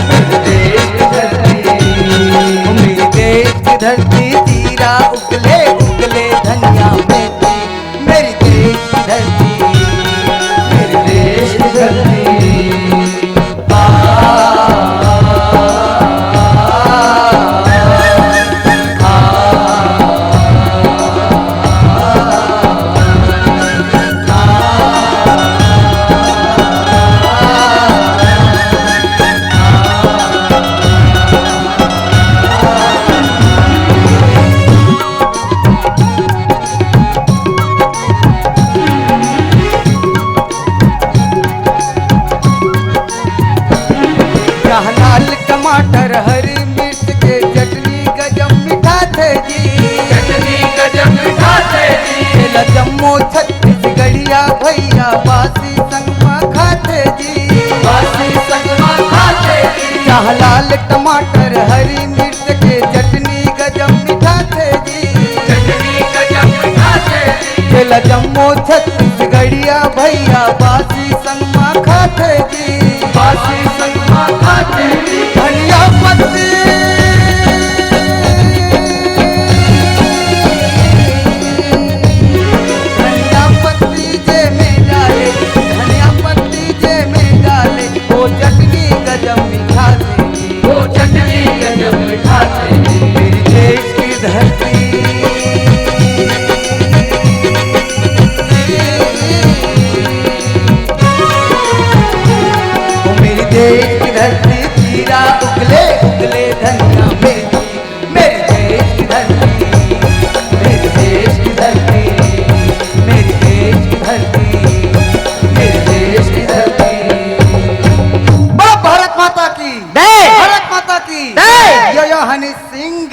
मेरी देश की धरती, मेरी देश की धरती, जीरा उगले उगले धनिया मेथी, मेरी देश की धरती, मेरी देश की धरती। यह लाल टमाटर, हरी मिर्च के चटनी गजब मिठाथे जी। चटनी गजब मिठाथे जी। एला जम्मो छत्तीसगढ़िया भैया बासी संग मा खाथे जी। बासी संग मा खाथे जी। यह लाल टमाटर, हरी मिर्च के चटनी गजब मिठाथे जी। चटनी गजब मिठाथे जी। एला जम्मो छत्तीसगढ़िया भैया बासी संग मा खाथे जी। बासी संग मा खाथे जी। धनिया पत्ती, धनिया पत्ती जे में डाले, धनिया पत्ती जे में डाले, वो चटनी गजब मिठाथे जी। वो चटनी गजब मिठाथे जी। मेरी देश की धरती, ओ मेरी देश की धरती, जीरा उगले उगले धनिया मेथी, मेरी देश की धरती, मेरी देश की धरती, मेरी देश की धरती, मेरी देश की धरती। बोलो भारत माता की, जय। भारत माता की, जय। यो यो हनी सिंह।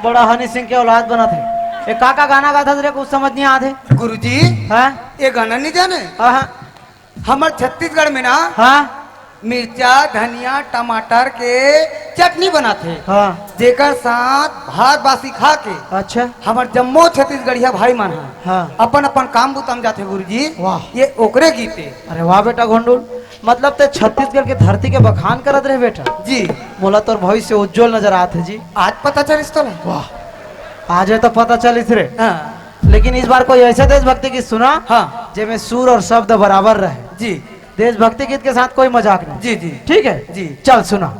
बड़ा हनी सिंह के औलाद बनत हे। ये का का गाना गाथस रे, कुछ समझ नहीं आत हे। गुरुजी, हाँ? ये गाना नहीं जाने? हाँ, हाँ। हमर छत्तीसगढ़ में ना, हाँ। मिर्चा, धनिया, टमाटर के चटनी बनाथे। हाँ। जेकर साथ भात बासी खा के अच्छा। हमर जम्मो छत्तीसगढ़िया भाई मन ह हाँ। अपन अपन काम बुता म जाथे गुरुजी। वाह। ये ओकरे गीत हे। अरे वाह बेटा गोंडू, मतलब ते छत्तीसगढ़ के धरती के बखान करत रहे बेटा। जी। मोला तोर भविष्य उज्जवल नजर आत हे जी। आज पता चलिस तोला? वाह, आज तो पता चलिस रे। हाँ। लेकिन इस बार कोई ऐसा देशभक्ति गीत सुना हाँ। जेमे सुर और शब्द बराबर रहे। जी। देशभक्ति गीत के साथ कोई मजाक नहीं। जी, जी। ठीक है? जी। चल सुना।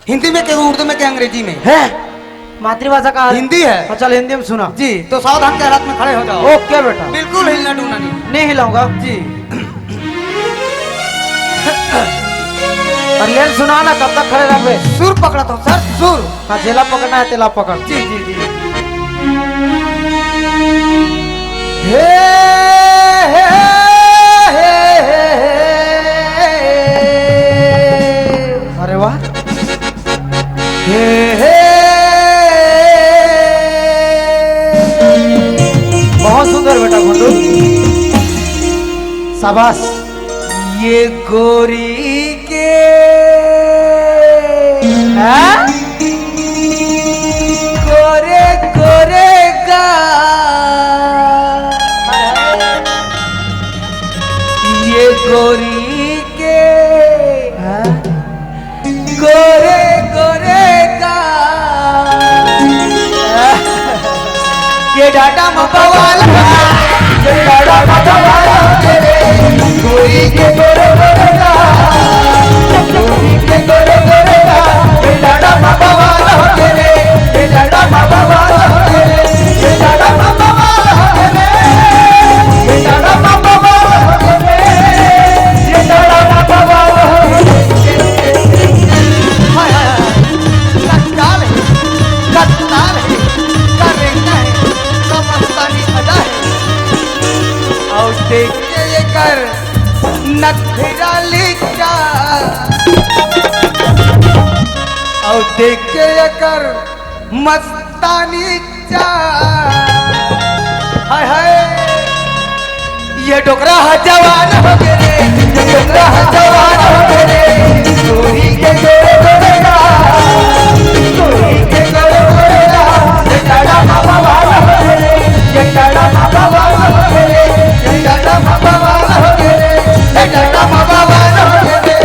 हिंदी में के, उर्दू में के, अंग्रेजी में? है। मातृभाषा का हिंदी है। तो चल हिंदी में सुना। जी, तो सावधान के हालत में खड़े हो जाओ। ओके बेटा। बिल्कुल हिलना डुलना नहीं। नहीं हिलाऊंगा। जी। और ले सुना ना, कब तक खड़े रहबे? सुर पकड़त हो सर, सुर। हाँ, जेला पकड़ना है तेला पकड़। जी, जी, जी। हे, हे, हे, हे, हे। अरे वाह। हे, हे। बहुत सुंदर बेटा गुड्डू, शाबाश। ये गोरी के हैं? गोरे गोरे गा, ये गोरी के हैं? गोरे गोरे गा। ये डाटा म बवाल बा, ये डाटा म बवाल बा रे, गोरी के गोरे गोरे गा, गोरी के गोरे गोरे गा, ये डाटा म बवाल बा रे, ये डाटा म बवाल बा रे, ये डाटा म बवाल बा रे, ये डाटा म बवाल बा रे, ये डाटा म बवाल बा रे। हाय, हाय, हाय। कत्ताल है, कत्ताल है, का रेंगना है, का मस्तानी अदा है। और देख के ये कर नथरा लीचा, और देख के ये कर मस्तानी चा। हाय, हाय। ये डोकरा ह जवान हो गे रे, ये डोकरा ह जवान हो गे रे, गोरी के गोरे गोरे गा, गोरी के गोरे गोरे गा, ये टाड़ा बाबा वाला हो गे रे, ये टाड़ा बाबा वाला हो गे रे, ये टाड़ा बाबा वाला हो गे रे, ये टाड़ा बाबा वाला हो गे रे।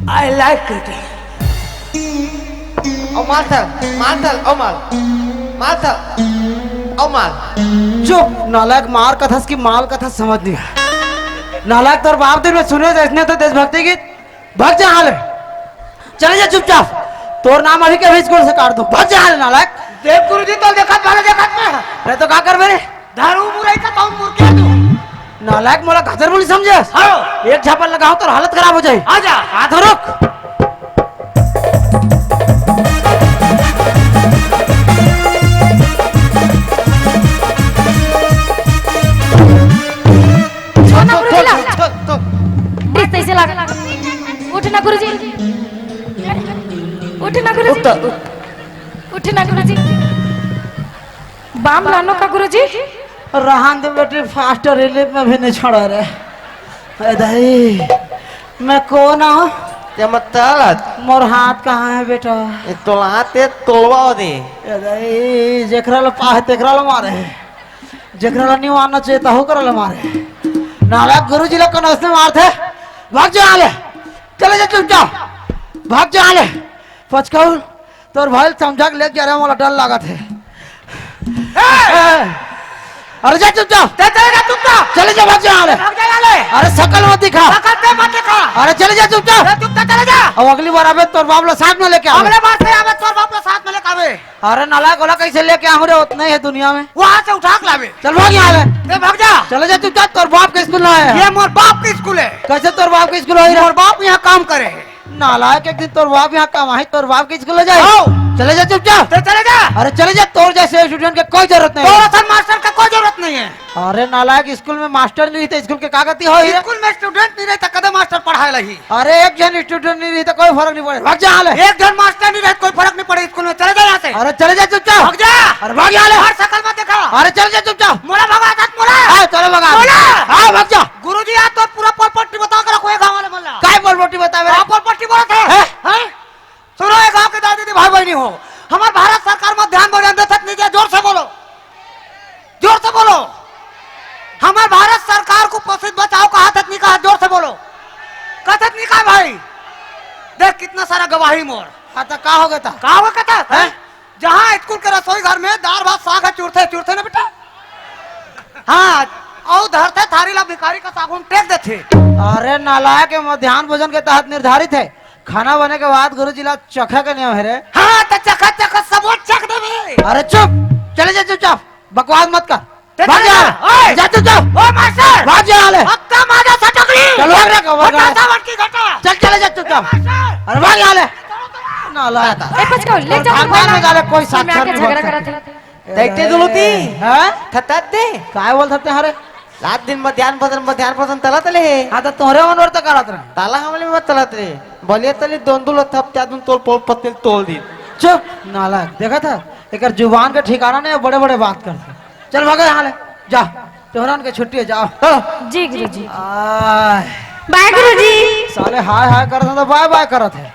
I like it. ओ माथल, माथल, ओ माल, माथल, ओ माल। चुप, नालायक, मार कथस कि माल कथस समझ नहीं आय। नालायक, तोर बाप दिन में सुने थे इसने तो देशभक्ति गीत। भाग जा हाले। चले जा चुपचाप। तोर नाम अभी के अभी स्कूल से काट दूं। भाग जा हाले नालायक। देख गुरुजी, तो देखत, भले देखत में। अरे तो का करबे रे? दारू मुरई का तौन मुरके तू। नालायक, मोला गाजर मूली समझे? हाँ। एक झापड़ लगाओ तो हालत खराब हो जाए। आजा। आ तो रुक। छोड़ ना गुरुजी ला। छोड़, छोड़, छोड़। प्लीज तैसे लगा। उठ ना गुरुजी। उठ ना गुरुजी। उठ, उठ। उठ ना गुरुजी। बाम लानो का गुरुजी? रहन दे बेटी, फास्ट रिलीफ में भी नहीं छोड़ा रे। ए दाई, मैं कोन हंव? ते मत तलत। मोर हाथ कहाँ हे बेटा? ए तोला हाथ ते तोलवा दे। ए दाई, जेकरा ला पाहे तेकरा ला मारे, जेकरा ला नहीं मारना चाहिए तहू करा ला मारे। नालायक गुरुजी ला कोन अइसने मारथे? भाग जा यहाँ ले, चले जा चुपचाप, भाग जा यहाँ ले। पचकौल, तोर भाई ल समझा के लेके जा रहे, मोला डर लागत हे। ए! अरे जा चुपचाप। चल, चले जा चुपचाप। चले जा, भाग जा यहाँ ले। भाग जा यहाँ ले। अरे शकल मत दिखा। शकल ते मत दिखा। अरे चले जा चुपचाप। ए, चुपचाप चले जा। अब अगली बार आबे तोर बाप ला साथ में लेके आबे। अगले बार से आबे तोर बाप ला साथ में लेके आबे। अरे नालायक, ओला कैसे लेके आहूँ रे, ओतना ही हे दुनिया में। वहाँ से उठा के लाबे। चल भाग यहाँ ले। ते भाग जा। चले जा चुपचाप, तोर बाप के स्कूल ना हे। ये मोर बाप के स्कूल हे। कैसे तोर बाप के स्कूल होही रे? मोर बाप यहाँ काम करे हे। नालायक, एक दिन तोर बाप यहाँ कमाही, तोर बाप के स्कूल ले जाए। आओ। चले जा चुपचाप। तो चले जा। अरे चले जा, तोर जैसे स्टूडेंट के कोई जरूरत नहीं तोर है। असन मास्टर का कोई जरूरत नहीं है। अरे नालायक, स्कूल में मास्टर नहीं रहिथे, स्कूल के का गति होही रे? स्कूल में स्टूडेंट नहीं रहिथे, कदे मास्टर पढ़ाए लही? अरे एक झन स्टूडेंट नहीं रहिथे, कोई फर्क नहीं पड़े, भाग जा यहाँ ले। एक झन मास्टर नहीं रहिथे, कोई फर्क नहीं पड़े स्कूल में, चले जा यहाँ से। अरे चले जा चुपचाप। भाग जा। अरे भाग यहाँ ले। हर शकल मत दिखा। अरे चले जा चुपचाप। मोला भगा, साथ मोला। हाँ, चलो भगा। मोला। हाँ, भाग जा। गुरुजी, आज तो पूरा पोलपट्टी बता के रखो, ये गाँव वाले मन ला। काय पोलपट्टी बताबे रे? हाँ, पोलपट्टी बोलत हे। हैं? हैं? सुनो, ये गाँव के दाई दीदी, भाई बहनी हो, हमर भारत सरकार मध्यान्ह भोजन देथे कि नहीं दे, जोर से बोलो, जोर से बोलो। हमर भारत सरकार कुपोषित बचाओ कहाथे कि नहीं कहाथे, जोर से बोलो। कहाथे कि नहीं कहाथे भाई? देख कितना सारा गवाही मोर। हाँ, तो का हो गया था? का हो गया था? हैं? जहाँ स्कूल के रसोई घर में दार भात साग हे, चुरथे, चुरथे ना बेटा। हाँ, अउ धरथे थारी ला, भिखारी का सागुन टेक देथे। अरे नालायक, ये मध्यान्ह भोजन के तहत निर्धारित हे, खाना बने के बाद गुरुजी ला चखे के नियम हे रे। हाँ, तो चखत चखत सबो चख देबे। अरे चुप, चले जा चुपचाप, बकवास मत कर। ते भाग चले जा। जा। ओए! जा चुपचाप। ओ मास्टर! भाग जा यहाँ ले। अत्ता माजा सटकरी। चल भाग रे, भाग घटा रे। सावन की घटा। चल, चले जा चुपचाप। ए मास्टर! अरे भाग यहाँ ले। नालायक। ए पचकौल, ले जा। भगवान में जाने कोई साक्षर नहीं बन सकता। देखते दुलती। हैं? थतात दे। काय बोल सकते हैं रे? रात दिन मध्यान्ह भोजन, मध्यान्ह भोजन तलत ले। हाँ, तो तोहरे मन वर तक करत रहे। ताला हमले मत तलत रे। बलिया तली दोन दुल थप त्या दुन तोल पोल पत्नी तोल दी। चुप, नालायक। देखा था? एकर जुबान के ठिकाना नहीं, बड़े-बड़े बात करथे। चल भागो यहाँ ले, जा, तोहरन के छुट्टी हे, जाओ। चलो। जी गुरुजी। आय। बाय गुरुजी। साले हाय हाय करत हे तो बाय बाय करत हे।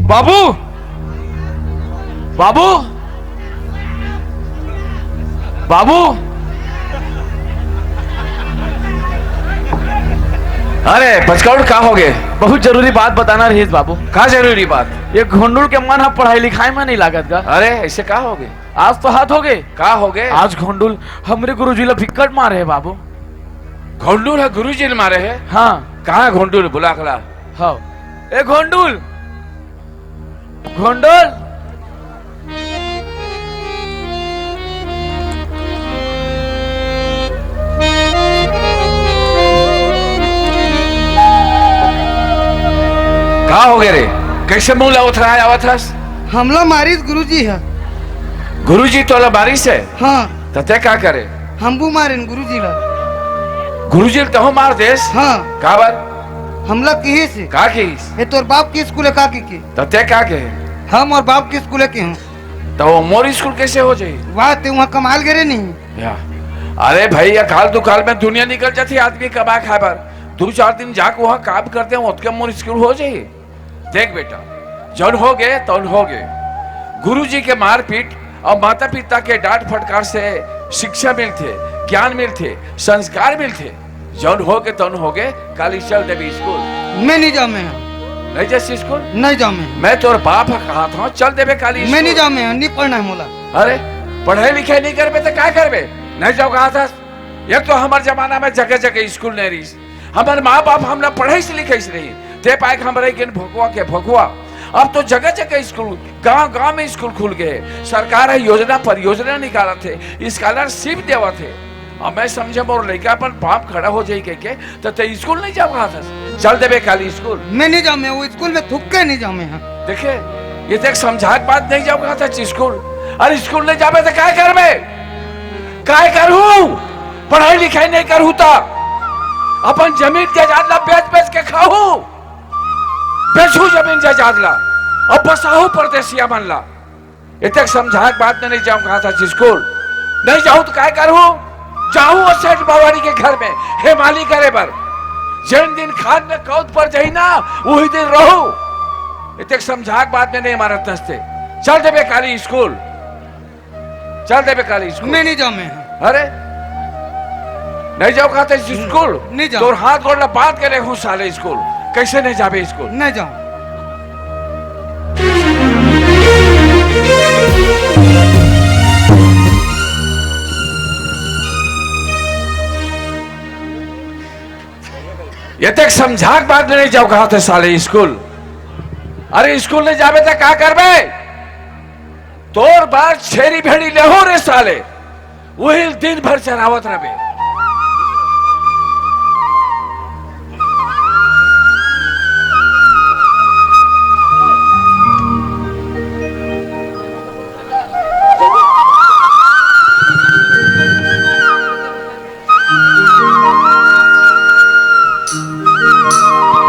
बाबू, बाबू, बाबू। अरे पचकौल, का होगे? बहुत जरूरी बात बताना रहिस बाबू। का जरूरी बात? ये घोंडुल के मन ह पढ़ाई लिखाई में नहीं लागत गा। अरे ऐसे का होगे? आज तो हद होगे। का होगे? आज घोंडुल हमरे गुरुजी ला बिकट मारे हे बाबू। घोंडुल ह गुरुजी ल मारे हे? हाँ। कहाँ घोंडुल? बुला के ला। हाँ। ए घोंडुल, घोंडुल। का होगे रे? कैसे मुंह ला उथराए आवत हस? हमला मारिस गुरुजी ह। गुरुजी तोला मारिस हे? हाँ। त तैं का करे? हमू मारेन गुरुजी ला। गुरुजी ल तहूँ मार देस? हाँ। काबर? हमला किहिस हे। का किहिस? ए तोर बाप के स्कूल हे का कहिके। त तैं का कहे? हम मोर बाप के स्कूल के हूँ। त वो मोर स्कूल कैसे हो जाही? वाह, तैं उहाँ कमाए ल गे रहे नहीं। या। अरे भाई, अकाल दुकाल में दुनिया निकल जाथे आदमी कमाए खाए बर। दू चार दिन जाके उहाँ काम करते हैं, ओतके मोर स्कूल हो जाही। देख बेटा, जौन होगे, तौन होगे। गुरुजी के मारपीट अउ माता पिता के डांट फटकार से शिक्षा मिलथे, ज्ञान मिलथे, संस्कार मिलथे। जौन होगे, तौन होगे, काली चल देबे स्कूल। मैं नहीं जाऊँ मैं। नहीं जास स्कूल? नहीं जाऊँ मैं। मैं तोर बाप ह कहाथंव, चल देबे काली मैं नहीं स्कूल। जाऊँ मैं, नहीं पढ़ना हे मोला। अरे, पढ़ाई लिखाई नहीं करबे त का करबे? नहीं जाऊँ कहाथस। एक तो हमर जमाना में जगह जगह स्कूल नहीं रहिस। हमर माँ बाप हमला पढ़ाइस लिखाइस नहीं, ते पाए के हमर एक भोकवा के भोकवा। अब तो जगह जगह स्कूल, गांव गांव में स्कूल खुल गए। सरकार ह योजना परियोजना निकालत हे, स्कॉलरशिप देवत हे। अब मैं समझे मोर लइका अपन पाँव खड़ा हो जाही कहिके, त तैं स्कूल नहीं जाव कहाथस? चल देबे काली स्कूल। मैं नहीं जाऊँ मैं, वो स्कूल में थुक के नहीं जाऊँ मैं। हाँ। देखे, ये देख समझा के बाद नहीं जाव कहाथस स्कूल। अरे स्कूल नहीं जाबे त काय करबे? काय करहूँ? पढ़ाई लिखाई नहीं करहूँ त अपन जमीन जायदाद ला बेच बेच के खाहूँ। बेचहूं जमीन जायदाद ला, अउ बसाहूं परदेसिया मन ला। एतेक समझा के बाद में नइ जाहूं कहाथस स्कूल। नइ जाहूं त काय करहूं? जाहूं ओ सेठ बावारी के घर में हेमाली करे बर। जेन दिन खान में कौत पर जाही ना, उही दिन रहूं। एतेक समझा के बाद में नइ मानत हस ते। चल देबे काली स्कूल। चल देबे काली स्कूल। मैं नइ जाहूं मैं। अरे, नइ जाहूं कहाथस स्कूल? नइ जाहूं। तोर हाथ गोड़ ला बांध के रेखहूं साले स्कूल। कइसे नइ जाबे स्कूल? नइ जाहूं। एतेक समझा के बाद में नइ जाहूं कहाथस साले स्कूल। अरे स्कूल नइ जाबे त का करबे? तोर बर छेरी भेड़ी लेहूं रे साले, उही ल दिन भर चरावत रहिबे।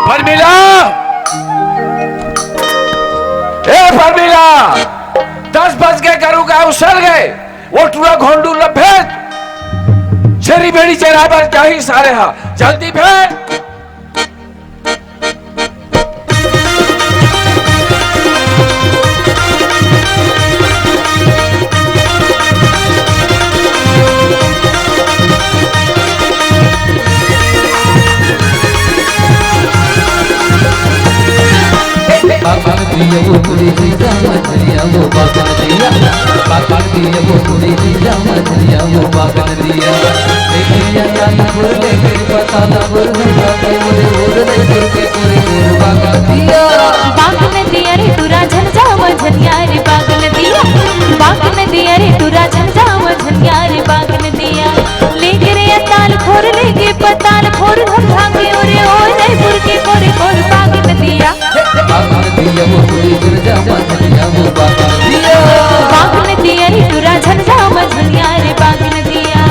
परमिला, ए परमिला, दस बज के गरू गाय उसल गे, ओ टूरा घोंडू ल भेज, छेरी भेड़ी चराय बर जाही साले हा, जल्दी भेज। बागन दिया वो पूरी जीजा मछलिया वो बागन दिया, बागन दिया वो पूरी जीजा मछलिया वो बागन दिया। देखिया या ना बोले मेरे पता ना बोल, मुझे बोले बोले दे बोल के पूरी बोल बागन दिया। बागन दिया रे टूरा झन जा मझनिया रे बागन दिया, बागन दिया रे टूरा झन जा मझनिया रे बागन दिया। लेगे रे ताल खोर लेगे पताल खोर हम भागे ओरे ओए रायपुर के कोरे कोर बागन दिया। बागन दिया वो पूरी दुर्गा माँ दिया वो बागन दिया। बागन दिया रे टूरा झन जा मझनिया रे बागन दिया।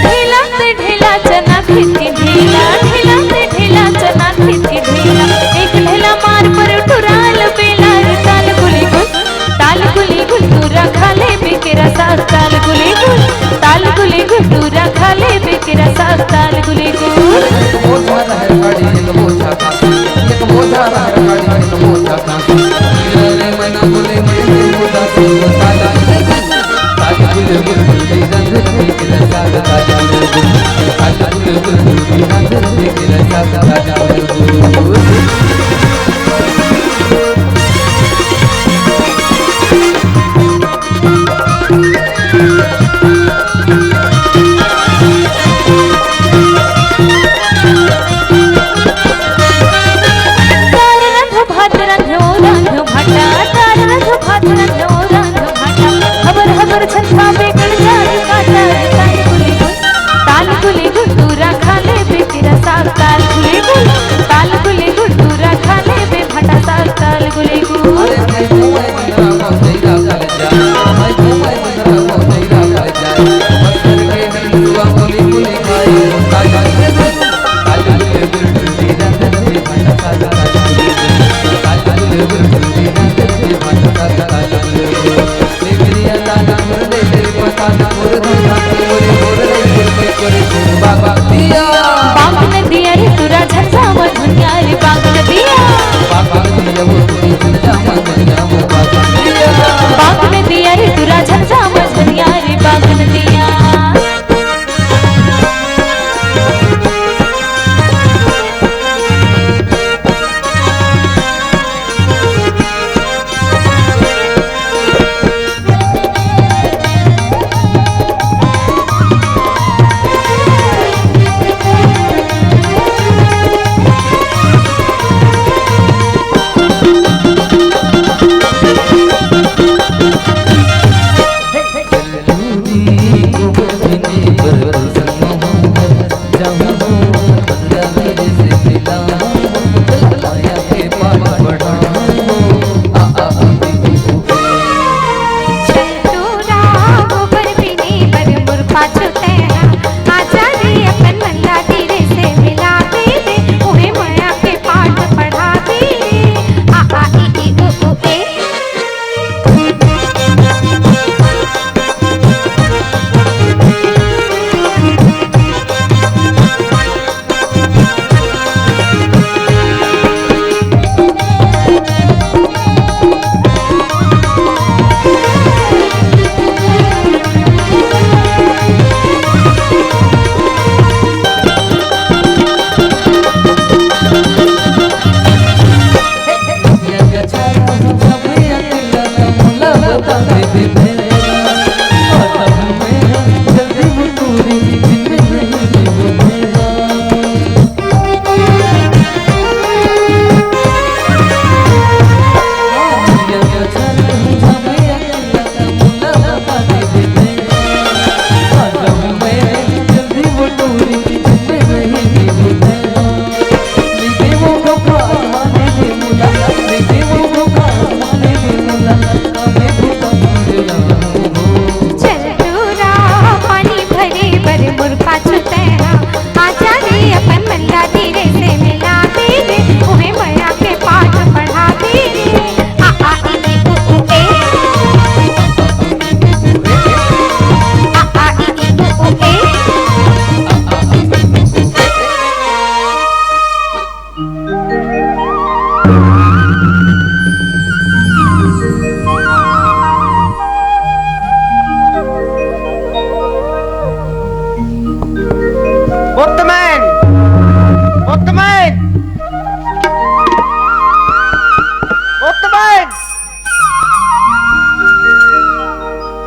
ढेला ते ढेला चना खेत के ढेला, ढेला ते ढेला चना खेत के ढेला। एक ढेला मार पर टुराल बेला रे ताल गुली गुल, ताल गुली गुल तू रखा ले बेकेरा साग ताल गुली गुल, ताल गुली गुल तू रखा ले बेकेरा साग ताल गुली गुल। एक बोझा रहर काढ़ी, एक बोझा कांसी, एक बोझा रहर काढ़ी, एक बोझा कांसी। अरे मना बोले, मना बोले, ताला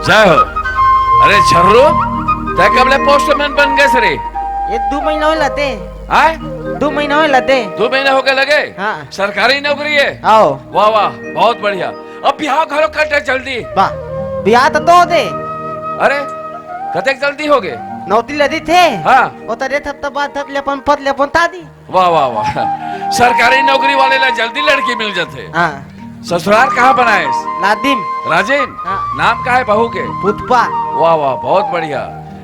जय हो। अरे छर्रू, तैं कब ले पोस्टमैन बन गेस रे? ये दू महीना होय लगे। आय? दू महीना होय लगे। दू महीना होगे लगे? हाँ। सरकारी नौकरी हे? आओ। वाह, वाह, बहुत बढ़िया। अब बिहाव घलो कर दे जल्दी। वाह, बिहाव तो, तो दे। अरे, कतेक जल्दी होगे? नौकरी लदी थे। हाँ। वो तो रे थप तो बात थप ले अपन पद ले अपन तादी। वाह, वाह, वाह। सरकारी नौकरी वाले ला जल्दी लड़की मिल जाथे। हाँ। ससुराल कहाँ बनाएस? लादिम। राजेन? हाँ। नाम का हे बहू के? पुष्पा। वाह, वाह, बहुत बढ़िया।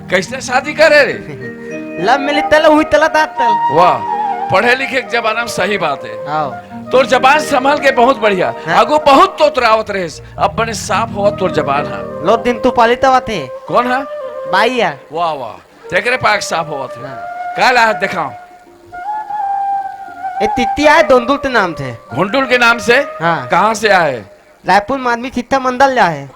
कैसे शादी करे रे? लव मिली तल हुई तल तात तल। वाह, पढ़े लिखे के जमाना में सही बात हे। हाँ। तोर जबान संभाल के, बहुत बढ़िया। हाँ। आगू बहुत तोतरावत रहेस, अब बने साफ होवत तोर जबान हा। लो दिन तू पालित बात हे। कौन हा? बाई हा। वाह, वाह, तेकरे पाक साफ होवत हे। हाँ। का ला दिखाओ। ए तित्ती आय, धोंडुल के नाम से। घोंडुल के नाम से? हाँ। कहाँ से आए? रायपुर माध्यमिक शिक्षा मंडल ले आए।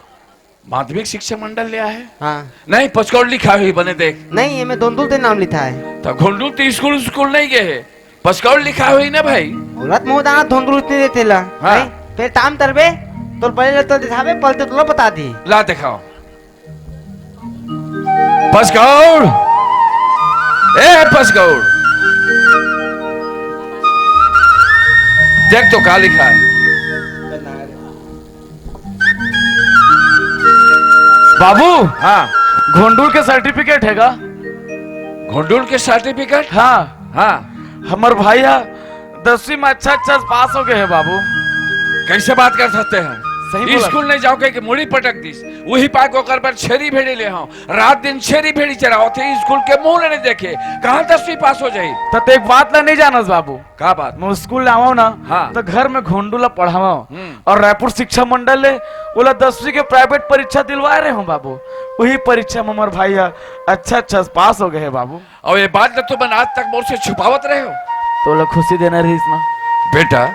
माध्यमिक शिक्षा मंडल ले आए? हाँ। नहीं, पचकौड़ लिखा हुई बने देख। नहीं, ये में धोंडुल के नाम लिखा है। तो घोंडुल तो स्कूल, स्कूल नहीं गए है, पचकौड़ लिखा हुई ना भाई। औरत मोह दाना धोंडुल इतने देते ला। हाँ। नहीं, फिर ताम तरबे, तो पहले तो दिखावे, पलते तो बता दी। ला दिखाओ। पचकौड़, ए पचकौड़, देख तो का लिखा है। बाबू, हाँ। घोंडुल के सर्टिफिकेट हे का? घोंडुल के सर्टिफिकेट? हाँ। हाँ। हमर भाई हा दसवीं में अच्छा अच्छा से पास होगे हे बाबू। कैसे बात कर सकते हैं? सही बोला। स्कूल नहीं जाओ कह के मुड़ी पटक दिस, वही पाक ओकर पर छेरी भेड़ी ले हव, रात दिन छेरी भेड़ी चरावत हे, स्कूल के मुंह ले नहीं देखे, कहाँ दसवीं पास हो जाही? त ते एक बात ला नहीं जानस बाबू। का बात? मैं स्कूल ले आवव ना, हाँ। तो घर में घोंडू ला पढ़ावव हम्म। और रायपुर शिक्षा मंडल ले ओला दसवीं के प्राइवेट परीक्षा दिलवाए रहे हव बाबू। वही परीक्षा में हमर भाई हा अच्छा अच्छा से पास होगे हे बाबू। अउ ये बात ल तुमन आज तक मोर से छुपावत रहे हो। तोला खुशी देना रहिस ना। बेटा,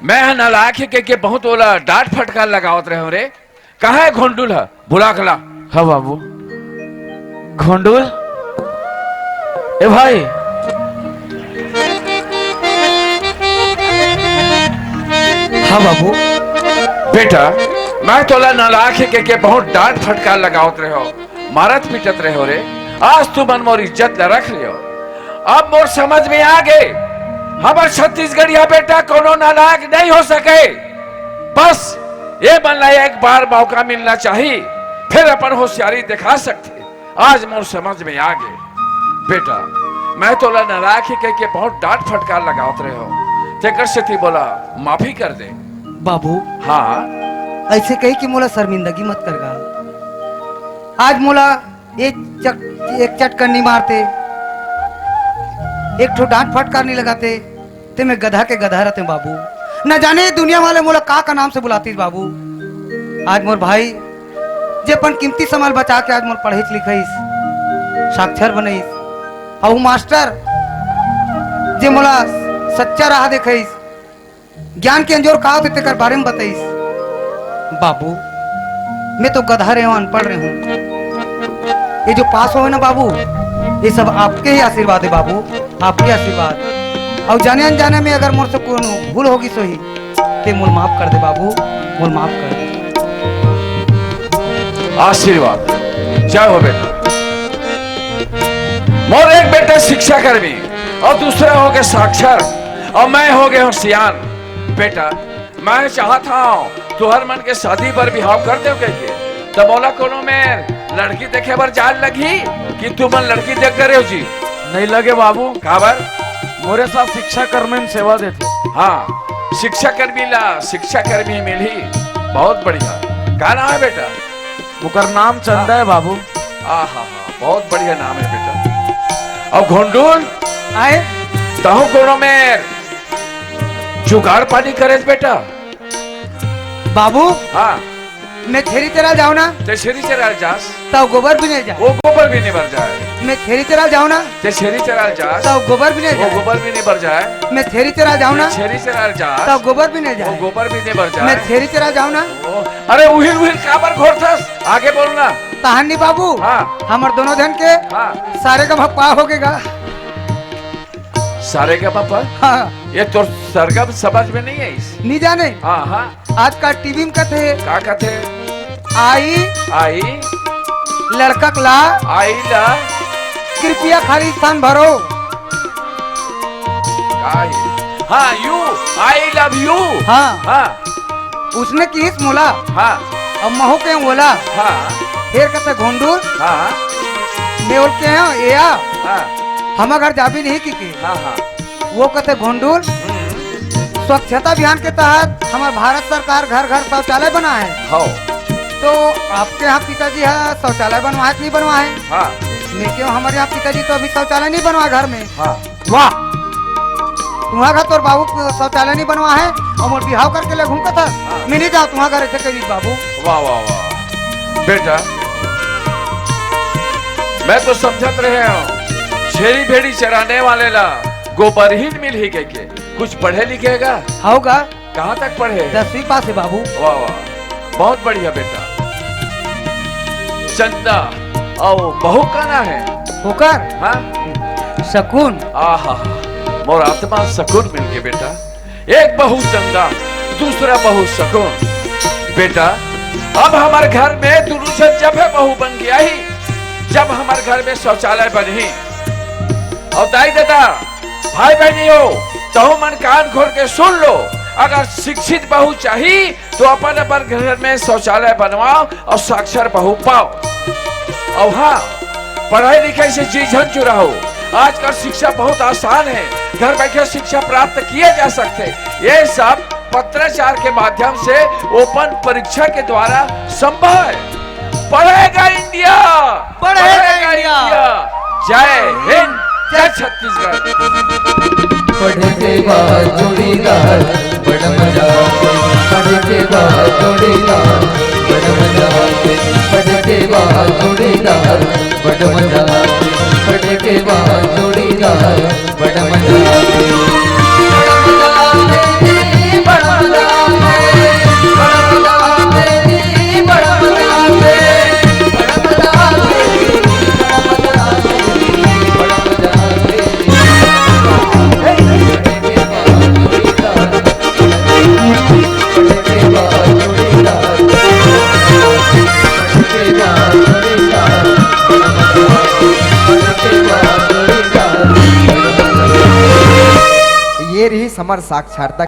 मैं ह नालायक हे कहिके बहुत ओला डांट फटकार लगावत रहे हो रे। कहाँ हे घोंडुल ह? बुला के ला। हाँ बाबू। घोंडुल, ए भाई। हाँ बाबू। बेटा, मैं तोला नालायक हे कहिके बहुत डांट फटकार लगावत रहे हो। मारत पीटत रहे हो रे, आज तुमन मोर इज्जत ला रख लियो। अब मोर समझ में आ गे, हमर छत्तीसगढ़िया बेटा कोनो नालायक नहीं हो सके। बस ये मन ला एक बार मौका मिलना चाही, फिर अपन होशियारी दिखा सकथे। आज मोर समझ में आ गे बेटा, मैं तोला नालायक हे कहिके बहुत डांट फटकार लगावत रहे हो, तेकर सेती मोला माफी कर दे। बाबू, हाँ। ऐसे कही कि मोला शर्मिंदगी मत कर गा। आज मोला एक चट-, एक चटकनी मारते, एक ठो डांट फटकार नहीं लगाते, ते मैं गधा के गधा रहते बाबू। न जाने ये दुनिया वाले मोला का का नाम से बुलातीस बाबू। आज मोर भाई जे अपन कीमती समय बचा के आज मोर पढ़ाईस लिखाईस, साक्षर बनाईस, अउ मास्टर जे मोला सच्चा राह देखाईस, ज्ञान के अंजोर का होथे तेकर बारे में बताईस। बाबू, मैं तो गधा रहे हूँ, अनपढ़ रहे हूँ। ये जो पास होय ना बाबू, ये सब आपके ही आशीर्वाद हे बाबू, आपके आशीर्वाद। अउ जाने अनजाने में अगर मोर से कोनो भूल होगिस होही, ते मोल माफ कर दे बाबू, मोल माफ कर दे। आशीर्वाद, जय हो बेटा। मोर एक बेटा शिक्षा कर्मी अउ दूसरा होगे साक्षर अउ मैं होगे हूँ सियान। बेटा, मैं चाहत हूँ तुहर मन के शादी बर बिहाव कर देव कहिके, त मोला कोनो मेर लड़की देखे बर जाए लगही कि तुमन लड़की देख डरेव जी? नहीं लगे बाबू। काबर? मोरे साथ शिक्षा कर्मी में सेवा देथे। हाँ, शिक्षा कर्मी ला शिक्षा कर्मी मिलही। बहुत बढ़िया। का नाम हे बेटा? ओकर नाम चंदा हे बाबू। आहा हा, बहुत बढ़िया नाम हे बेटा। अउ घोंडुल, आए? तहूँ कोनो मेर जुगाड़ पानी करेस बेटा? बाबू, हाँ। मैं छेरी चरा जाओ ना। ते छेरी चरा जास। तब गोबर बिने जाए। वो गोबर बिने बर जाए। मैं छेरी चरा जाओ ना। ते छेरी चरा जास। तब गोबर बिने वो जाए। गोबर बिने बर जाए। मैं छेरी चरा जाओ ना। ते छेरी चरा जास। तब गोबर बिने वो जाए। गोबर बिने बर जाए। मैं छेरी चरा जाओ ना। ओ, अरे उहिर उहिर काबर घोरथस? आगे बोल ना। तहानी बाबू, हाँ। हमर दोनों झन के हाँ। सारे का भप्पा हो गएगा। सारे का भप्पा? हाँ। ये तोर सरगम समझ में नहीं आइस। नहीं जाने। हाँ, हाँ। आज का टीवी में कथे। का कथे? आई, आई, लड़कक ला, आई ला, कृपया खाली स्थान भरो। का ही? हाँ, you, I love you। हाँ। हाँ। उसने किहिस मोला। हाँ। अब महू के ओला। हाँ। फेर कथे घोंडूर। हाँ। मैं ओल के हूँ, ए आ। हाँ। हमर घर जाबी नहीं कि के। हाँ, हाँ। वो कथे घोंडूर। हम्म। स्वच्छता अभियान के तहत हमर भारत सरकार घर घर शौचालय बनाए हे। हाँ। तो आपके यहाँ पिताजी ह शौचालय बनवाए कि नहीं बनवाए? हाँ। मैं क्यों, हमारे यहाँ पिताजी तो अभी शौचालय नहीं बनवाए घर में। हाँ। वाह, तुँहर घर तोर बाबू शौचालय नहीं बनवाए हे अउ मोर बिहाव करके ले घूमत हस। हाँ। मैं नहीं जाँव तुँहर घर, ऐसे कही बाबू। वाह, वाह, वाह। बेटा, मैं तो समझत रहे हूँ, छेरी भेड़ी चराने वाले ला गोबरहीन मिलही कहिके। कुछ पढ़े लिखे हे का? हव गा। कहाँ तक पढ़े हे? दसवीं पास हे बाबू। वाह, वाह, बहुत बढ़िया बेटा। चंदा, अउ बहू का नाम हे? ओकर? हाँ? शकुन। आहा, मोर आत्मा सकून मिल गे बेटा। एक बहू चंदा, दूसरा बहू शकुन। बेटा, अब हमर घर में दुनू झन जब हे बहू बन गे ही, जब हमर घर में शौचालय बनही। अउ दाई ददा, भाई बहिनी हो, तहू मन कान खोल के सुन लो, अगर शिक्षित बहू चाही तो अपन अपन घर में शौचालय बनवाओ अउ साक्षर बहू पाओ। अउ हाँ, पढ़ाई लिखाई से जी झन चुराओ। आजकल शिक्षा बहुत आसान हे, घर बैठे शिक्षा प्राप्त किया जा सकथे। ये सब पत्राचार के माध्यम से ओपन परीक्षा के द्वारा संभव हे। पढ़ेगा इंडिया, पढ़ेगा इंडिया। जय हिंद, जय छत्तीसगढ़। पढ़े के बाद जोड़ीदार, बड़ मजा आथे। पढ़े के बाद जोड़ीदार, बड़ मजा आथे। पढ़े के बाद जोड़ीदार, बड़ मजा आथे। पढ़े के बाद जोड़ीदार, बड़ मजा आथे। बड़ मजा आथे, बड़ मजा आथे। बड़ मजा आथे, बड़ मजा आथे। ये रहिस हमर साक्षरता